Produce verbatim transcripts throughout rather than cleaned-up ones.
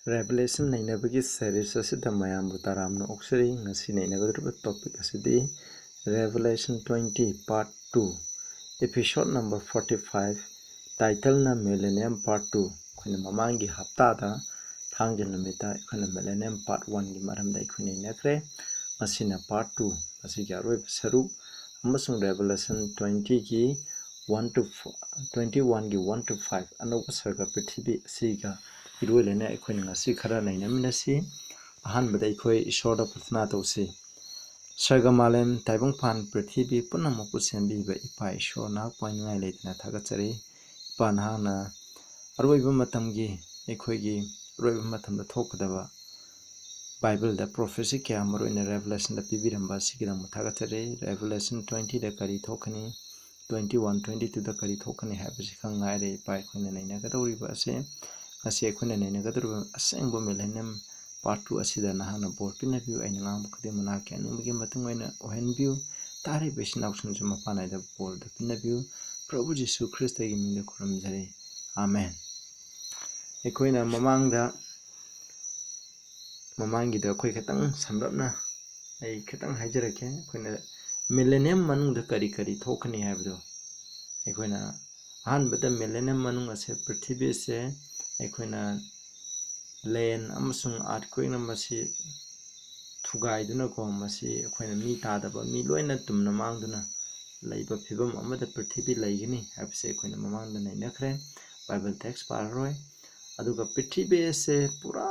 Revelation ꯅꯩꯅꯕꯒꯤ series ꯑꯁꯤꯗ ꯃꯌꯥꯝꯕꯨ ꯇꯔꯥꯝꯅ ꯑꯣꯛꯆꯔꯤ꯫ ꯉꯁꯤ ꯅꯩꯅꯒꯗꯧꯔꯤꯕ topic ꯑꯁꯤꯗꯤ Revelation twenty part two, episode number forty five, title ꯅ Millennium Part two꯫ ꯑꯩꯈꯣꯏꯅ ꯃꯃꯥꯡꯒꯤ ꯍꯞꯇꯥꯗ ꯊꯥꯡꯖ ꯅꯨꯃꯤꯠꯇ ꯑꯩꯈꯣꯏꯅ Millennium Part one ꯒꯤ ꯃꯔꯝꯗ ꯑꯩꯈꯣꯏ ꯅꯩꯅꯈ꯭ꯔꯦ꯫ ꯉꯁꯤꯅ part two, ꯃꯁꯤꯒꯤ ꯑꯔꯣꯏꯕ ꯁꯔꯨꯛ, ꯑꯃꯁꯨꯡ Revelation twenty ꯒꯤ one to twenty one ꯒꯤ one to five, ꯑꯅꯧꯕ ꯁꯔꯒ ꯄ꯭ꯔꯤꯊꯤꯕꯤ ꯑꯁꯤꯒ ꯏꯔꯣꯏꯂꯅ ꯑꯩꯈꯣꯏꯅ ꯉꯁꯤ ꯈꯔ ꯅꯩꯅꯃꯤꯟꯅꯁꯤ꯫ ꯑꯍꯥꯟꯕꯗ ꯑꯩꯈꯣꯏ ꯏꯁꯣꯔꯗ ꯄ꯭ꯔꯊꯅꯥ ꯇꯧꯁꯤ꯫ ꯁꯔꯒ ꯃꯥꯂꯦꯝ, ꯇꯥꯏꯕꯪꯄꯥꯟ, ꯄ꯭ꯔꯤꯊꯤꯕꯤ ꯄꯨꯝꯅꯃꯛꯄꯨ ꯁꯦꯝꯕꯤꯕ ꯏꯄꯥ ꯏꯁꯣꯔ, ꯅꯍꯥꯛꯄꯨ ꯍꯥꯏꯅꯤꯡꯉꯥꯏ ꯂꯩꯇꯅ ꯊꯥꯒꯠꯆꯔꯤ꯫ ꯏꯄꯥ, ꯅꯍꯥꯛꯅ ꯑꯔꯣꯏꯕ ꯃꯇꯝꯒꯤ, ꯑꯩꯈꯣꯏꯒꯤ ꯑꯔꯣꯏꯕ ꯃꯇꯝꯗ ꯊꯣꯛꯀꯗꯕ Bible ꯗ prophecy ꯀꯌꯥ, ꯃꯔꯨꯑꯣꯏꯅ Revelation ꯗ ꯄꯤꯕꯤꯔꯝꯕ ꯑꯁꯤꯒꯤꯗꯃꯛ ꯊꯥꯒꯠꯆꯔꯤ꯫ Revelation twenty ꯗ ꯀꯔꯤ ꯊꯣꯛꯀꯅꯤ, twenty one, twenty two ꯗ ꯀꯔꯤ ꯊꯣꯛꯀꯅꯤ ꯍꯥꯏꯕꯁꯤ ꯈꯛ ꯉꯥꯏꯔꯦ꯫ ꯏꯄꯥ, ꯑꯩꯈꯣꯏꯅ ꯅꯩꯅꯒꯗꯧꯔꯤꯕ ꯑꯁꯦ, ꯉꯁꯤ ꯑꯩꯈꯣꯏꯅ ꯅꯩꯅꯒꯗꯧꯔꯤꯕ ꯑꯁꯦꯡꯕ Millennium Part two ꯑꯁꯤꯗ ꯅꯍꯥꯛꯅ ꯕꯣꯔ ꯄꯤꯅꯕꯤꯌꯨ꯫ ꯑꯩꯅ ꯉꯥꯡꯕ ꯈꯨꯗꯤꯡꯃꯛ ꯅꯍꯥꯛꯀꯤ ꯑꯅꯤꯡꯕꯒꯤ ꯃꯇꯨꯡ ꯑꯣꯏꯅ ꯑꯣꯏꯍꯟꯕꯤꯌꯨ꯫ ꯇꯥꯔꯤꯕ ꯏꯆꯤꯟ ꯏꯅꯥꯎꯁꯤꯡꯁꯨ ꯃꯄꯥꯟ ꯅꯥꯏꯗꯕ ꯕꯣꯔꯗꯨ ꯄꯤꯅꯕꯤꯌꯨ꯫ ꯄ꯭ꯔꯚꯨ ꯖꯤꯁꯨ ꯈ꯭ꯔꯤꯁꯇꯒꯤ ꯃꯤꯡꯗ ꯈꯨꯔꯨꯝꯖꯔꯤ꯫ ꯑꯥꯃꯦꯟ꯫ ꯑꯩꯈꯣꯏꯅ ꯃꯃꯥꯡꯗ, ꯃꯃꯥꯡꯒꯤꯗ ꯑꯩꯈꯣꯏ ꯈꯤꯇꯪ ꯁꯝꯂꯞꯅ ꯑꯩ ꯈꯤꯇꯪ ꯍꯥꯏꯖꯔꯛꯀꯦ꯫ ꯑꯩꯈꯣꯏꯅ Millennium ꯃꯅꯨꯡꯗ ꯀꯔꯤ ꯀꯔꯤ ꯊꯣꯛꯀꯅꯤ ꯍꯥꯏꯕꯗꯣ, ꯑꯩꯈꯣꯏꯅ ꯑꯍꯥꯟꯕꯗ Millennium ꯃꯅꯨꯡ ꯑꯁꯦ ꯄ꯭ꯔꯤꯊꯤꯕꯤꯁꯦ ꯑꯩꯈꯣꯏꯅ land ꯑꯃꯁꯨꯡ earthquake ꯅ ꯃꯁꯤ ꯊꯨꯒꯥꯏꯗꯨꯅꯀꯣ, ꯃꯁꯤ ꯑꯩꯈꯣꯏꯅ ꯃꯤ ꯇꯥꯗꯕ, ꯃꯤ ꯂꯣꯏꯅ ꯇꯨꯝꯅ ꯃꯥꯡꯗꯨꯅ ꯂꯩꯕ ꯐꯤꯕꯝ ꯑꯃꯗ ꯄ꯭ꯔꯤꯊꯤꯕꯤ ꯂꯩꯒꯅꯤ ꯍꯥꯏꯕꯁꯦ ꯑꯩꯈꯣꯏꯅ ꯃꯃꯥꯡꯗ ꯅꯩꯅꯈ꯭ꯔꯦ, Bible text ꯄꯥꯔꯔꯣꯏ꯫ ꯑꯗꯨꯒ ꯄ꯭ꯔꯤꯊꯤꯕꯤ ꯑꯁꯦ ꯄꯨꯔꯥ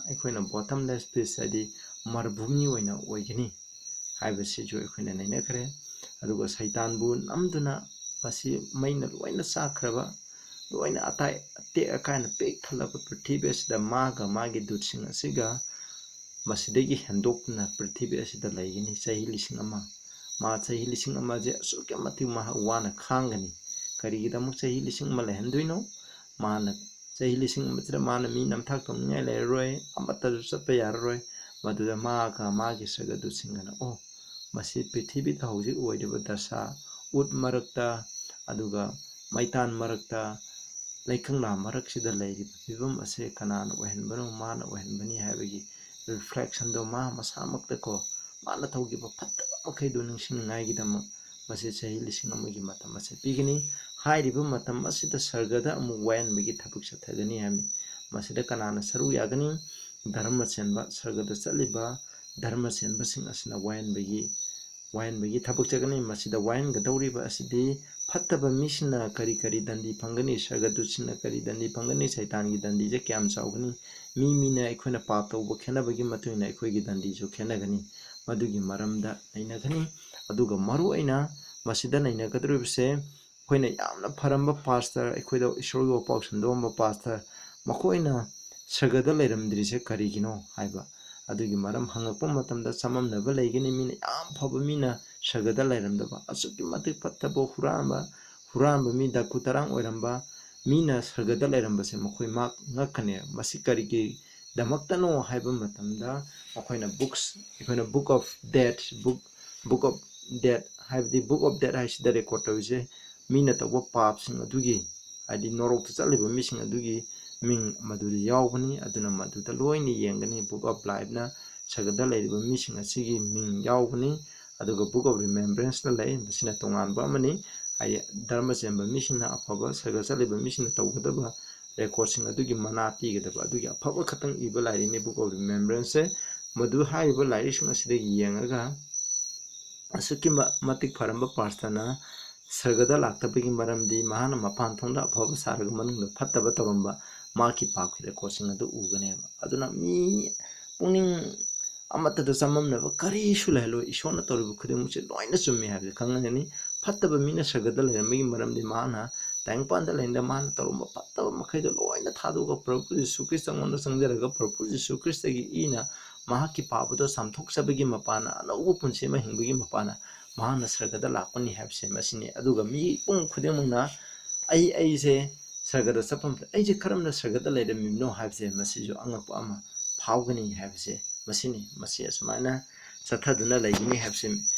ꯑꯩꯈꯣꯏꯅ bottomless pit, ꯍꯥꯏꯗꯤ ꯃꯔꯨꯚꯨꯃꯤ ꯑꯣꯏꯅ ꯑꯣꯏꯒꯅꯤ ꯍꯥꯏꯕꯁꯤꯁꯨ ꯑꯩꯈꯣꯏꯅ ꯅꯩꯅꯈ꯭ꯔꯦ꯫ ꯑꯗꯨꯒ ꯁꯩꯇꯥꯟꯕꯨ ꯅꯝꯗꯨꯅ ꯃꯁꯤ ꯃꯩꯅ ꯂꯣꯏꯅ ꯆꯥꯛꯈ꯭ꯔꯕ, ꯂꯣꯏꯅ ꯑꯇꯥꯏ ꯑꯇꯦꯛ ꯑꯀꯥꯏꯅ ꯄꯤꯛ ꯊꯜꯂꯕ ꯄ꯭ꯔꯤꯊꯤꯕꯤ ꯑꯁꯤꯗ ꯃꯥꯒ ꯃꯥꯒꯤ ꯗꯨꯠꯁꯤꯡ ꯑꯁꯤꯒ ꯃꯁꯤꯗꯒꯤ ꯍꯦꯟꯗꯣꯛꯇꯨꯅ ꯄ꯭ꯔꯤꯊꯤꯕꯤ ꯑꯁꯤꯗ ꯂꯩꯒꯅꯤ ꯆꯍꯤ ꯂꯤꯁꯤꯡ ꯑꯃ꯫ ꯃꯥ ꯆꯍꯤ ꯂꯤꯁꯤꯡ ꯑꯃꯁꯦ ꯑꯁꯨꯛꯀꯤ ꯃꯇꯤꯛ ꯃꯍꯥꯛ ꯋꯥꯅ ꯈꯥꯡꯒꯅꯤ꯫ ꯀꯔꯤꯒꯤꯗꯃꯛ ꯆꯍꯤ ꯂꯤꯁꯤꯡ ꯑꯃ ꯂꯩꯍꯟꯗꯣꯏꯅꯣ? ꯃꯥꯅ ꯆꯍꯤ ꯂꯤꯁꯤꯡ ꯑꯃꯁꯤꯗ ꯃꯥꯅ ꯃꯤ ꯅꯝꯊꯥꯛ ꯇꯧꯅꯤꯡꯉꯥꯏ ꯂꯩꯔꯔꯣꯏ, ꯑꯃꯠꯇꯁꯨ ꯆꯠꯄ ꯌꯥꯔꯔꯣꯏ꯫ ꯃꯗꯨꯗ ꯃꯥꯒ ꯃꯥꯒꯤ ꯁꯔꯒꯗꯨꯠꯁꯤꯡꯒꯅ, "ꯑꯣ, ꯃꯁꯤ ꯄ꯭ꯔꯤꯊꯤꯕꯤꯗ ꯍꯧꯖꯤꯛ ꯑꯣꯏꯔꯤꯕ ꯗꯁꯥ, ꯎꯠ ꯃꯔꯛꯇ, ꯑꯗꯨꯒ ꯃꯩꯇꯥꯟ ꯃꯔꯛꯇ, ꯂꯩꯀꯪꯂꯥ ꯃꯔꯛꯁꯤꯗ ꯂꯩꯔꯤꯕ ꯐꯤꯕꯝ ꯑꯁꯦ ꯀꯅꯥꯅ ꯑꯣꯏꯍꯟꯕꯅꯣ? ꯃꯥꯅ ꯑꯣꯏꯍꯟꯕꯅꯤ ꯍꯥꯏꯕꯒꯤ reflectionꯗꯣ ꯃꯥ ꯃꯁꯥꯃꯛꯇꯀꯣ, ꯃꯥꯅ ꯇꯧꯈꯤꯕ ꯐꯠꯇꯕ ꯃꯈꯩꯗꯣ ꯅꯤꯡꯁꯤꯡꯅꯤꯡꯉꯥꯏꯒꯤꯗꯃꯛ ꯃꯁꯤ ꯆꯍꯤ ꯂꯤꯁꯤꯡ ꯑꯃꯒꯤ ꯃꯇꯝ ꯑꯁꯦ ꯄꯤꯒꯅꯤ꯫ ꯍꯥꯏꯔꯤꯕ ꯃꯇꯝ ꯑꯁꯤꯗ ꯁꯔꯒꯗ ꯑꯃꯨꯛ ꯋꯥꯌꯦꯟꯕꯒꯤ ꯊꯕꯛ ꯆꯠꯊꯒꯅꯤ ꯍꯥꯏꯕꯅꯤ꯫ ꯃꯁꯤꯗ ꯀꯅꯥꯅ ꯁꯔꯨꯛ ꯌꯥꯒꯅꯤ? ꯙꯔꯃ ꯆꯦꯟꯕ, ꯁꯔꯒꯗ ꯆꯠꯂꯤꯕ ꯙꯔꯃ ꯆꯦꯟꯕꯁꯤꯡ ꯑꯁꯤꯅ ꯋꯥꯌꯦꯟꯕꯒꯤ, ꯋꯥꯌꯦꯟꯕꯒꯤ ꯊꯕꯛ ꯆꯠꯀꯅꯤ꯫ ꯃꯁꯤꯗ ꯋꯥꯌꯦꯟꯒꯗꯧꯔꯤꯕ ꯑꯁꯤꯗꯤ ꯐꯠꯇꯕ ꯃꯤꯁꯤꯡꯅ ꯀꯔꯤ ꯀꯔꯤ ꯗꯟꯗꯤ ꯐꯪꯒꯅꯤ? ꯁꯔꯒꯗꯨꯠꯁꯤꯡꯅ ꯀꯔꯤ ꯗꯟꯗꯤ ꯐꯪꯒꯅꯤ? ꯁꯩꯇꯥꯟꯒꯤ ꯗꯟꯗꯤꯁꯦ ꯀꯌꯥꯝ ꯆꯥꯎꯒꯅꯤ? ꯃꯤ ꯃꯤꯅ ꯑꯩꯈꯣꯏꯅ ꯄꯥꯞ ꯇꯧꯕ ꯈꯦꯠꯅꯕꯒꯤ ꯃꯇꯨꯡ ꯏꯟꯅ ꯑꯩꯈꯣꯏꯒꯤ ꯗꯟꯗꯤꯁꯨ ꯈꯦꯠꯅꯒꯅꯤ꯫ ꯃꯗꯨꯒꯤ ꯃꯔꯝꯗ ꯅꯩꯅꯒꯅꯤ꯫ ꯑꯗꯨꯒ ꯃꯔꯨ ꯑꯣꯏꯅ ꯃꯁꯤꯗ ꯅꯩꯅꯒꯗꯧꯔꯤꯕꯁꯦ, ꯑꯩꯈꯣꯏꯅ ꯌꯥꯝꯅ ꯐꯔꯝꯕ ꯄꯥꯁꯇꯔ, ꯑꯩꯈꯣꯏꯗ ꯏꯁꯣꯔꯒꯤ ꯋꯥꯄꯥꯎ ꯁꯟꯗꯣꯛꯑꯝꯕ ꯄꯥꯁꯇꯔ, ꯃꯈꯣꯏꯅ ꯁꯔꯒꯗ ꯂꯩꯔꯝꯗ꯭ꯔꯤꯁꯦ ꯀꯔꯤꯒꯤꯅꯣ ꯍꯥꯏꯕ ꯑꯗꯨꯒꯤ ꯃꯔꯝ ꯍꯪꯉꯛꯄ ꯃꯇꯝꯗ ꯆꯃꯝꯅꯕ ꯂꯩꯒꯅꯤ꯫ ꯃꯤꯅ ꯌꯥꯝ ꯐꯕ ꯃꯤꯅ ꯁꯔꯒꯗ ꯂꯩꯔꯝꯗꯕ, ꯑꯁꯨꯛꯀꯤ ꯃꯇꯤꯛ ꯐꯠꯇꯕ ꯍꯨꯔꯥꯟꯕ, ꯍꯨꯔꯥꯟꯕ ꯃꯤ ꯗꯀꯨ ꯇꯔꯥꯡ ꯑꯣꯏꯔꯝꯕ ꯃꯤꯅ ꯁꯔꯒꯗ ꯂꯩꯔꯝꯕꯁꯦ ꯃꯈꯣꯏ ꯃꯥꯛ ꯉꯛꯀꯅꯦꯕ꯫ ꯃꯁꯤ ꯀꯔꯤꯒꯤꯗꯃꯛꯇꯅꯣ ꯍꯥꯏꯕ ꯃꯇꯝꯗ ꯃꯈꯣꯏꯅ books, ꯑꯩꯈꯣꯏꯅ Book of Death, book, Book of Death ꯍꯥꯏꯕꯗꯤ Book of Death ꯍꯥꯏꯁꯤꯗ record ꯇꯧꯔꯤꯁꯦ ꯃꯤꯅ ꯇꯧꯕ ꯄꯥꯞꯁꯤꯡ ꯑꯗꯨꯒꯤ, ꯍꯥꯏꯗꯤ ꯅꯣꯔꯣꯛꯇ ꯆꯠꯂꯤꯕ ꯃꯤꯁꯤꯡ ꯑꯗꯨꯒꯤ ꯃꯤꯡ ꯃꯗꯨꯗ ꯌꯥꯎꯕꯅꯤ꯫ ꯑꯗꯨꯅ ꯃꯗꯨꯗ ꯂꯣꯏꯅ ꯌꯦꯡꯒꯅꯤ꯫ Book of Lifeꯅ ꯁꯔꯒꯗ ꯂꯩꯔꯤꯕ ꯃꯤꯁꯤꯡ ꯑꯁꯤꯒꯤ ꯃꯤꯡ ꯌꯥꯎꯕꯅꯤ꯫ ꯑꯗꯨꯒ Book of Remembranceꯅ ꯂꯩ, ꯃꯁꯤꯅ ꯇꯣꯉꯥꯟꯕ ꯑꯃꯅꯤ꯫ ꯍꯥꯏꯗꯤ ꯙꯔꯃ ꯆꯦꯟꯕ ꯃꯤꯁꯤꯡꯅ, ꯑꯐꯕ ꯁꯔꯒ ꯆꯠꯂꯤꯕ ꯃꯤꯁꯤꯡꯅ ꯇꯧꯒꯗꯕ recordꯁꯤꯡ ꯑꯗꯨꯒꯤ ꯃꯅꯥ ꯄꯤꯒꯗꯕ ꯑꯗꯨꯒꯤ ꯑꯐꯕ ꯈꯛꯇꯪ ꯏꯕ ꯂꯥꯏꯔꯤꯛꯅꯤ Book of Remembranceꯁꯦ꯫ ꯃꯗꯨ ꯍꯥꯏꯔꯤꯕ ꯂꯥꯏꯔꯤꯛꯁꯤꯡ ꯑꯁꯤꯗ ꯌꯦꯡꯉꯒ ꯑꯁꯨꯛꯀꯤ ꯃ-, ꯃꯇꯤꯛ ꯐꯔꯝꯕ ꯄꯥꯁꯇꯔꯅ ꯁꯔꯒꯗ ꯂꯥꯛꯇꯕꯒꯤ ꯃꯔꯝꯗꯤ ꯃꯍꯥꯛꯅ ꯃꯄꯥꯟ ꯊꯣꯡꯗ ꯑꯐꯕ ꯁꯥꯔꯒ ꯃꯅꯨꯡꯗ ꯐꯠꯇꯕ ꯇꯧꯔꯝꯕ ꯃꯍꯥꯛꯀꯤ ꯄꯥꯞꯀꯤ recordꯁꯤꯡ ꯑꯗꯨ ꯎꯒꯅꯦꯕ꯫ ꯑꯗꯨꯅ ꯃꯤ ꯄꯨꯛꯅꯤꯡ ꯑꯃꯠꯇꯗ ꯆꯃꯝꯅꯕ ꯀꯔꯤꯁꯨ ꯂꯩꯍꯜꯂꯣꯏ꯫ ꯏꯁꯣꯔꯅ ꯇꯧꯔꯤꯕ ꯈꯨꯗꯤꯡꯃꯛꯁꯦ ꯂꯣꯏꯅ ꯆꯨꯝꯃꯤ ꯍꯥꯏꯕꯁꯦ ꯈꯪꯍꯟꯒꯅꯤ꯫ ꯐꯠꯇꯕ ꯃꯤꯅ ꯁꯔꯒꯗ ꯂꯩꯔꯝꯕꯒꯤ ꯃꯔꯝꯗꯤ ꯃꯍꯥꯛꯅ ꯇꯥꯏꯕꯪꯄꯥꯟꯗ ꯂꯩꯔꯤꯉꯩꯗ ꯃꯥꯅ ꯇꯧꯔꯝꯕ ꯐꯠꯇꯕ ꯃꯈꯩꯗꯣ ꯂꯣꯏꯅ ꯊꯥꯗꯣꯛꯑꯒ ꯄ꯭ꯔꯚꯨ ꯖꯤꯁꯨ ꯈ꯭ꯔꯤꯁꯇ ꯑꯩꯉꯣꯟꯗ ꯆꯪꯖꯔꯒ ꯄ꯭ꯔꯚꯨ ꯖꯤꯁꯨ ꯈ꯭ꯔꯤꯁꯇꯒꯤ ꯏꯅ ꯃꯍꯥꯛꯀꯤ ꯄꯥꯞ ꯑꯗꯣ ꯆꯥꯝꯊꯣꯛꯆꯕꯒꯤ ꯃꯄꯥꯟꯅ, ꯑꯅꯧꯕ ꯄꯨꯟꯁꯤ ꯑꯃ ꯍꯤꯡꯕꯒꯤ ꯃꯄꯥꯟꯅ ꯃꯍꯥꯛꯅ ꯁꯔꯒꯗ ꯂꯥꯛꯄꯅꯤ ꯍꯥꯏꯕꯁꯦ ꯃꯁꯤꯅꯤ꯫ ꯑꯗꯨꯒ ꯃꯤꯄꯨꯝ ꯈꯨꯗꯤꯡꯃꯛꯅ ꯑꯩ, ꯑꯩꯁꯦ ꯁꯔꯒꯗ ꯆꯠꯐꯝ, ꯑꯩꯁꯦ ꯀꯔꯝꯅ ꯁꯔꯒꯗ ꯂꯩꯔꯝꯃꯤꯕꯅꯣ ꯍꯥꯏꯕꯁꯦ ꯃꯁꯤꯁꯨ ꯑꯉꯛꯄ ꯑꯃ ꯐꯥꯎꯒꯅꯤ ꯍꯥꯏꯕꯁꯦ ꯃꯁꯤꯅꯤ꯫ ꯃꯁꯤ ꯑꯁꯨꯃꯥꯏꯅ ꯆꯠꯊꯗꯨꯅ ꯂꯩꯒꯅꯤ ꯍꯥꯏꯕꯁꯤ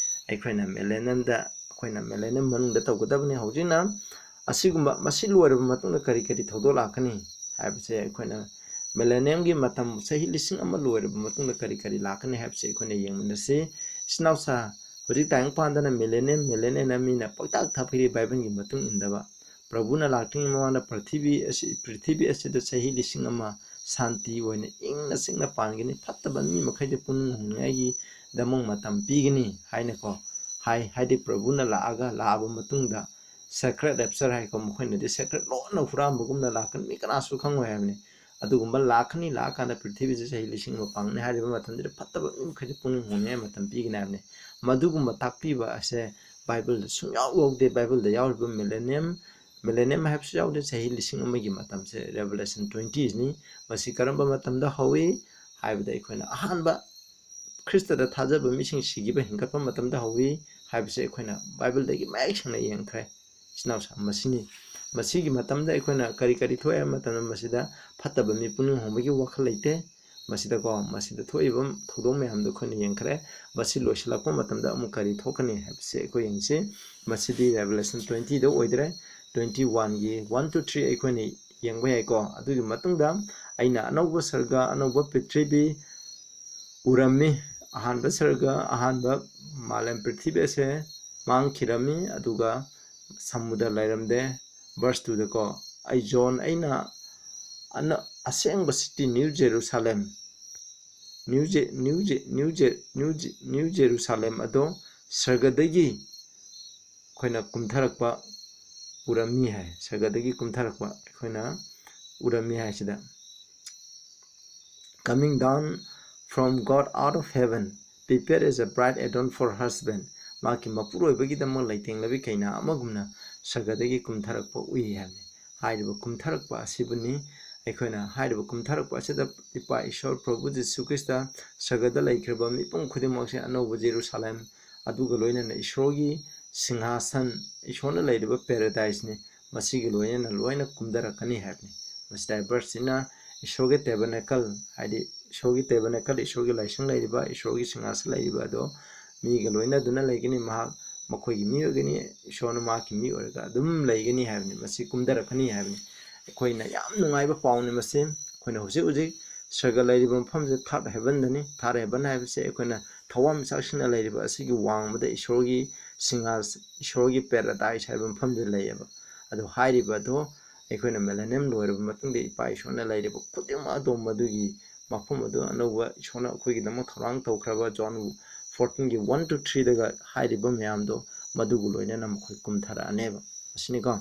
ꯑꯩꯈꯣꯏꯅ millenniumꯗ, ꯑꯩꯈꯣꯏꯅ millennium ꯃꯅꯨꯡꯗ ꯇꯧꯒꯗꯕꯅꯤ꯫ ꯍꯧꯖꯤꯛꯅ ꯑꯁꯤꯒꯨꯝꯕ, ꯃꯁꯤ ꯂꯣꯏꯔꯕ ꯃꯇꯨꯡꯗ ꯀꯔꯤ ꯀꯔꯤ ꯊꯧꯗꯣꯛ ꯂꯥꯛꯀꯅꯤ ꯍꯥꯏꯕꯁꯦ ꯑꯩꯈꯣꯏꯅ millennium ꯒꯤ ꯃꯇꯝ, ꯆꯍꯤ ꯂꯤꯁꯤꯡ ꯑꯃ ꯂꯣꯏꯔꯕ ꯃꯇꯨꯡꯗ ꯀꯔꯤ ꯀꯔꯤ ꯂꯥꯛꯀꯅꯤ ꯍꯥꯏꯕꯁꯦ ꯑꯩꯈꯣꯏꯅ ꯌꯦꯡꯃꯤꯟꯅꯁꯤ꯫ ꯏꯆꯤꯟ ꯏꯅꯥꯎꯁꯥ, ꯍꯧꯖꯤꯛ ꯇꯥꯏꯕꯪꯄꯥꯟꯗꯅ millennium, millennium ꯍꯥꯏꯅ ꯃꯤꯅ ꯄꯪꯇꯥꯛ ꯊꯥꯕꯤꯔꯤ, ꯕꯥꯏꯕꯜꯒꯤ ꯃꯇꯨꯡ ꯏꯟꯗꯕ꯫ ꯄ꯭ꯔꯚꯨꯅ ꯂꯥꯛꯇ꯭ꯔꯤꯉꯩ ꯃꯃꯥꯡꯗ ꯄ꯭ꯔꯤꯊꯤꯕꯤ ꯑꯁꯤ, ꯄ꯭ꯔꯤꯊꯤꯕꯤ ꯑꯁꯤꯗ ꯆꯍꯤ ꯂꯤꯁꯤꯡ ꯑꯃ ꯁꯥꯟꯇꯤ ꯑꯣꯏꯅ ꯏꯪꯅ ꯆꯤꯛꯅ ꯄꯥꯟꯒꯅꯤ, ꯐꯠꯇꯕ ꯃꯤ ꯃꯈꯩꯗꯤ ꯄꯨꯛꯅꯤꯡ ꯍꯨꯅꯤꯡꯉꯥꯏꯒꯤꯗꯃꯛ ꯃꯇꯝ ꯄꯤꯒꯅꯤ ꯍꯥꯏꯅꯀꯣ ꯍꯥꯏ꯫ ꯍꯥꯏꯗꯤ ꯄ꯭ꯔꯚꯨꯅ ꯂꯥꯛꯑꯒ, ꯂꯥꯛꯑꯕ ꯃꯇꯨꯡꯗ secret rapture ꯍꯥꯏꯀꯣ, ꯃꯈꯣꯏꯅꯗꯤ secret ꯂꯣꯟꯅ ꯍꯨꯔꯥꯟꯕꯒꯨꯝꯅ ꯂꯥꯛꯀꯅꯤ, ꯃꯤ ꯀꯅꯥꯁꯨ ꯈꯪꯉꯣꯏ ꯍꯥꯏꯕꯅꯤ꯫ ꯑꯗꯨꯒꯨꯝꯕ ꯂꯥꯛꯀꯅꯤ, ꯂꯥꯛꯑꯀꯥꯟꯗ ꯄ꯭ꯔꯤꯊꯤꯕꯤꯁꯤ ꯆꯍꯤ ꯂꯤꯁꯤꯡ ꯑꯃ ꯄꯥꯡꯒꯅꯤ ꯍꯥꯏꯔꯤꯕ ꯃꯇꯝꯁꯤꯗ ꯐꯠꯇꯕ ꯃꯤ ꯃꯈꯩꯗꯤ ꯄꯨꯛꯅꯤꯡ ꯍꯣꯡꯅꯤꯡꯉꯥꯏ ꯃꯇꯝ ꯄꯤꯒꯅꯤ ꯍꯥꯏꯕꯅꯤ꯫ ꯃꯗꯨꯒꯨꯝꯕ ꯇꯥꯛꯄꯤꯕ ꯑꯁꯦ ꯕꯥꯏꯕꯜꯗ ꯁꯨꯡꯌꯥꯎ ꯌꯥꯎꯗꯦ꯫ ꯕꯥꯏꯕꯜꯗ ꯌꯥꯎꯔꯤꯕ millennium, millennium ꯍꯥꯏꯕꯁꯨ ꯌꯥꯎꯗꯦ꯫ ꯆꯍꯤ ꯂꯤꯁꯤꯡ ꯑꯃꯒꯤ ꯃꯇꯝꯁꯦ Revelation twenty ꯅꯤ꯫ ꯃꯁꯤ ꯀꯔꯝꯕ ꯃꯇꯝꯗ ꯍꯧꯏ ꯍꯥꯏꯕꯗ, ꯑꯩꯈꯣꯏꯅ ꯑꯍꯥꯟꯕ ꯈ꯭ꯔꯤꯁꯇꯗ ꯊꯥꯖꯕ ꯃꯤꯁꯤꯡ ꯁꯤꯈꯤꯕ ꯍꯤꯡꯒꯠꯄ ꯃꯇꯝꯗ ꯍꯧꯏ ꯍꯥꯏꯕꯁꯦ ꯑꯩꯈꯣꯏꯅ ꯕꯥꯏꯕꯜꯗꯒꯤ ꯃꯌꯦꯛ ꯁꯦꯡꯅ ꯌꯦꯡꯈ꯭ꯔꯦ꯫ ꯏꯆꯤꯟ ꯏꯅꯥꯎꯁꯥ, ꯃꯁꯤꯅꯤ꯫ ꯃꯁꯤꯒꯤ ꯃꯇꯝꯗ ꯑꯩꯈꯣꯏꯅ ꯀꯔꯤ ꯀꯔꯤ ꯊꯣꯛꯑꯦ ꯍꯥꯏꯕ ꯃꯇꯝꯗ, ꯃꯁꯤꯗ ꯐꯠꯇꯕ ꯃꯤ ꯄꯨꯛꯅꯤꯡ ꯍꯣꯡꯕꯒꯤ ꯋꯥꯈꯜ ꯂꯩꯇꯦ꯫ ꯃꯁꯤꯗꯀꯣ, ꯃꯁꯤꯗ ꯊꯣꯛꯏꯕ ꯊꯧꯗꯣꯛ ꯃꯌꯥꯝꯗꯣ ꯑꯩꯈꯣꯏꯅ ꯌꯦꯡꯈ꯭ꯔꯦ꯫ ꯃꯁꯤ ꯂꯣꯏꯁꯤꯜꯂꯛꯄ ꯃꯇꯝꯗ ꯑꯃꯨꯛ ꯀꯔꯤ ꯊꯣꯛꯀꯅꯤ ꯍꯥꯏꯕꯁꯦ ꯑꯩꯈꯣꯏ ꯌꯦꯡꯁꯤ꯫ ꯃꯁꯤꯗꯤ Revelation twenty ꯗ ꯑꯣꯏꯗ꯭ꯔꯦ, twenty one ꯒꯤ one to three ꯑꯩꯈꯣꯏꯅ ꯌꯦꯡꯕ ꯌꯥꯏꯀꯣ꯫ ꯑꯗꯨꯒꯤ ꯃꯇꯨꯡꯗ ꯑꯩꯅ ꯑꯅꯧꯕ ꯁꯔꯒ, ꯑꯅꯧꯕ ꯄ꯭ꯔꯤꯊꯤꯕꯤ ꯎꯔꯝꯃꯤ꯫ ꯑꯍꯥꯟꯕ ꯁꯔꯒ, ꯑꯍꯥꯟꯕ ꯃꯥꯂꯦꯝ ꯄ꯭ꯔꯤꯊꯤꯕꯤ ꯑꯁꯦ ꯃꯥꯡꯈꯤꯔꯝꯃꯤ, ꯑꯗꯨꯒ ꯁꯃꯨꯗ꯭ꯔ ꯂꯩꯔꯝꯗꯦ꯫ Verse two ꯗꯀꯣ, ꯑꯩ ꯖꯣꯟ, ꯑꯩꯅ ꯑꯅ-, ꯑꯁꯦꯡꯕ city, New Jerusalem, New Je-, New Je-, New Je-, New Je-, New Jerusalem ꯑꯗꯣ ꯁꯔꯒꯗꯒꯤ ꯑꯩꯈꯣꯏꯅ ꯀꯨꯝꯊꯔꯛꯄ ꯎꯔꯝꯃꯤ ꯍꯥꯏ꯫ ꯁꯔꯒꯗꯒꯤ ꯀꯨꯝꯊꯔꯛꯄ ꯑꯩꯈꯣꯏꯅ ꯎꯔꯝꯃꯤ ꯍꯥꯏꯁꯤꯗ, "Coming down from God out of heaven, prepared as a bride adorned for her husband." ꯃꯍꯥꯛꯀꯤ ꯃꯄꯨꯔꯣꯏꯕꯒꯤꯗꯃꯛ ꯂꯩꯇꯦꯡꯂꯕꯤ ꯀꯩꯅꯥ ꯑꯃꯒꯨꯝꯅ ꯁꯔꯒꯗꯒꯤ ꯀꯨꯝꯊꯔꯛꯄ ꯎꯏ ꯍꯥꯏꯕꯅꯤ꯫ ꯍꯥꯏꯔꯤꯕ ꯀꯨꯝꯊꯔꯛꯄ ꯑꯁꯤꯕꯨꯅꯤ꯫ ꯑꯩꯈꯣꯏꯅ ꯍꯥꯏꯔꯤꯕ ꯀꯨꯝꯊꯔꯛꯄ ꯑꯁꯤꯗ ꯏꯄꯥ ꯏꯁꯣꯔ ꯄ꯭ꯔꯚꯨ ꯖꯤꯁꯨ ꯈ꯭ꯔꯤꯁꯇ ꯁꯔꯒꯗ ꯂꯩꯈ꯭ꯔꯕ ꯃꯤꯄꯨꯝ ꯈꯨꯗꯤꯡꯃꯛꯁꯦ ꯑꯅꯧꯕ ꯖꯦꯔꯨꯁꯥꯂꯦꯝ ꯑꯗꯨꯒ ꯂꯣꯏꯅꯅ ꯏꯁꯣꯔꯒꯤ ꯁꯤꯡꯍꯥꯁꯟ, ꯏꯁꯣꯔꯅ ꯂꯩꯔꯤꯕ paradise ꯅꯤ, ꯃꯁꯤꯒ ꯂꯣꯏꯅꯅ ꯂꯣꯏꯅ ꯀꯨꯝꯊꯔꯛꯀꯅꯤ ꯍꯥꯏꯕꯅꯤ꯫ ꯃꯁꯤꯗ verse ꯁꯤꯅ ꯏꯁꯣꯔꯒꯤ tabernacle, ꯍꯥꯏꯗꯤ ꯏꯁꯣꯔꯒꯤ tabernacle, ꯏꯁꯣꯔꯒꯤ ꯂꯥꯏꯁꯪ ꯂꯩꯔꯤꯕ, ꯏꯁꯣꯔꯒꯤ ꯁꯤꯡꯍꯥꯁꯟ ꯂꯩꯔꯤꯕ ꯑꯗꯣ ꯃꯤꯒ ꯂꯣꯏꯅꯗꯨꯅ ꯂꯩꯒꯅꯤ꯫ ꯃꯍꯥꯛ ꯃꯈꯣꯏꯒꯤ ꯃꯤ ꯑꯣꯏꯒꯅꯤ, ꯏꯁꯣꯔꯅ ꯃꯍꯥꯛꯀꯤ ꯃꯤ ꯑꯣꯏꯔꯒ ꯑꯗꯨꯝ ꯂꯩꯒꯅꯤ ꯍꯥꯏꯕꯅꯤ, ꯃꯁꯤ ꯀꯨꯝꯊꯔꯛꯀꯅꯤ ꯍꯥꯏꯕꯅꯤ꯫ ꯑꯩꯈꯣꯏꯅ ꯌꯥꯝ ꯅꯨꯡꯉꯥꯏꯕ ꯄꯥꯎꯅꯤ ꯃꯁꯤ꯫ ꯑꯩꯈꯣꯏꯅ ꯍꯧꯖꯤꯛ ꯍꯧꯖꯤꯛ ꯁꯔꯒ ꯂꯩꯔꯤꯕ ꯃꯐꯝꯁꯦ ꯊꯥꯔꯠ ꯍꯦꯕꯟꯗꯅꯤ꯫ ꯊꯥꯔꯠ ꯍꯦꯕꯟ ꯍꯥꯏꯕꯁꯦ ꯑꯩꯈꯣꯏꯅ ꯊꯋꯥꯟꯃꯤꯆꯥꯛꯁꯤꯡꯅ ꯂꯩꯔꯤꯕ ꯑꯁꯤꯒꯤ ꯋꯥꯡꯃꯗ ꯏꯁꯣꯔꯒꯤ ꯁꯤꯡꯍꯥꯁ-, ꯏꯁꯣꯔꯒꯤ ꯄꯦꯔꯥꯗꯥꯏꯁ ꯍꯥꯏꯕ ꯃꯐꯝꯗ ꯂꯩꯌꯦꯕ꯫ ꯑꯗꯣ ꯍꯥꯏꯔꯤꯕ ꯑꯗꯣ ꯑꯩꯈꯣꯏꯅ ꯃꯤꯂꯦꯅꯤꯌꯝ ꯂꯣꯏꯔꯕ ꯃꯇꯨꯡꯗ ꯏꯄꯥ ꯏꯁꯣꯔꯅ ꯂꯩꯔꯤꯕ ꯈꯨꯗꯤꯡꯃꯛ ꯑꯗꯣ ꯃꯗꯨꯒꯤ ꯃꯐꯝ ꯑꯗꯨ ꯑꯅꯧꯕ ꯏꯁꯣꯔꯅ ꯑꯩꯈꯣꯏꯒꯤꯗꯃꯛ ꯊꯧꯔꯥꯡ ꯇꯧꯈ꯭ꯔꯕ ꯖꯣꯟ ꯐꯣꯔꯇꯤꯟꯒꯤ ꯋꯥꯟ ꯇꯨ ꯊ꯭ꯔꯤꯗꯒ ꯍꯥꯏꯔꯤꯕ ꯃꯌꯥꯝꯗꯣ ꯃꯗꯨꯒ ꯂꯣꯏꯅꯅ ꯃꯈꯣꯏ ꯀꯨꯝꯊꯔꯛꯑꯅꯦꯕ꯫ ꯑꯁꯤꯅꯤꯀꯣ,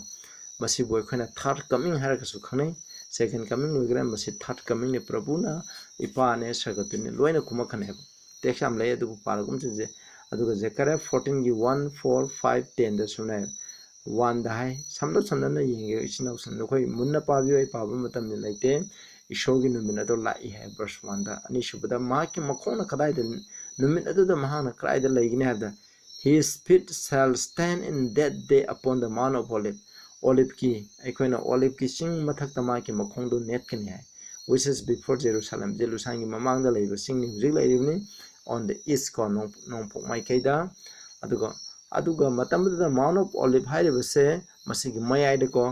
ꯃꯁꯤꯕꯨ ꯑꯩꯈꯣꯏꯅ ꯊꯥꯔꯠ ꯀꯃꯤꯡ ꯍꯥꯏꯔꯒꯁꯨ ꯈꯪꯅꯩ꯫ ꯁꯦꯀꯦꯟ ꯀꯃꯤꯡ ꯑꯣꯏꯒꯦꯔꯥ, ꯃꯁꯤ ꯊꯥꯔꯠ ꯀꯃꯤꯡꯅꯤ꯫ ꯄ꯭ꯔꯚꯨꯅ ꯏꯄꯥꯅꯦ ꯁꯔꯒꯗꯨꯅꯤ ꯂꯣꯏꯅ ꯀꯨꯝꯃꯛꯀꯅꯦꯕ꯫ ꯇꯦꯛꯁ ꯌꯥꯝ ꯂꯩ, ꯑꯗꯨꯕꯨ ꯄꯥꯔꯒꯨꯝꯁꯤꯁꯦ꯫ ꯑꯗꯨꯒ ꯖꯦꯀꯔꯤꯌꯥ ꯐꯣꯔꯇꯤꯟꯒꯤ ꯋꯥꯟ, ꯐꯣꯔ, ꯐꯥꯏꯚ, ꯇꯦꯟꯗ ꯁꯨꯃꯥꯏꯅ ꯋꯥꯟꯗ ꯍꯥꯏ, ꯁꯝꯂꯞ ꯁꯝꯂꯞꯅ ꯌꯦꯡꯒꯦ ꯏꯆꯤꯟ ꯏꯅꯥꯎꯁꯤꯡ, ꯅꯈꯣꯏ ꯃꯨꯟꯅ ꯄꯥꯕꯤꯌꯨ, ꯑꯩ ꯄꯥꯕ ꯃꯇꯝꯗꯤ ꯂꯩꯇꯦ꯫ ꯏꯁꯣꯔꯒꯤ ꯅꯨꯃꯤꯠ ꯑꯗꯣ ꯂꯥꯛꯏ ꯍꯥꯏ, ꯚꯔꯁ ꯋꯥꯟꯗ꯫ ꯑꯅꯤꯁꯨꯕꯗ, ꯃꯍꯥꯛꯀꯤ ꯃꯈꯣꯡꯅ ꯀꯗꯥꯏꯗ, ꯅꯨꯃꯤꯠ ꯑꯗꯨꯗ ꯃꯍꯥꯛꯅ ꯀꯗꯥꯏꯗ ꯂꯩꯒꯅꯤ ꯍꯥꯏꯕꯗ, "His feet shall stand in that day upon the Mount of Olive." ꯑꯣꯂꯤꯞꯀꯤ, ꯑꯩꯈꯣꯏꯅ ꯑꯣꯂꯤꯞꯀꯤ ꯆꯤꯡ ꯃꯊꯛꯇ ꯃꯍꯥꯛꯀꯤ ꯃꯈꯣꯡꯗꯣ ꯅꯦꯠꯀꯅꯤ ꯍꯥꯏ, "which is before Jerusalem." ꯖꯦꯔꯨꯁꯥꯂꯦꯝꯒꯤ ꯃꯃꯥꯡꯗ ꯂꯩꯕ ꯆꯤꯡꯅꯤ ꯍꯧꯖꯤꯛ ꯂꯩꯔꯤꯕꯅꯤ, on the east ꯀꯣ, ꯅꯣꯡ-, ꯅꯣꯡꯄꯣꯛ ꯃꯥꯏꯀꯩꯗ꯫ ꯑꯗꯨꯒ, ꯑꯗꯨꯒ ꯃꯇꯝꯗꯨꯗ Mount of Olive ꯍꯥꯏꯔꯤꯕꯁꯦ ꯃꯁꯤꯒꯤ ꯃꯌꯥꯏꯗꯀꯣ,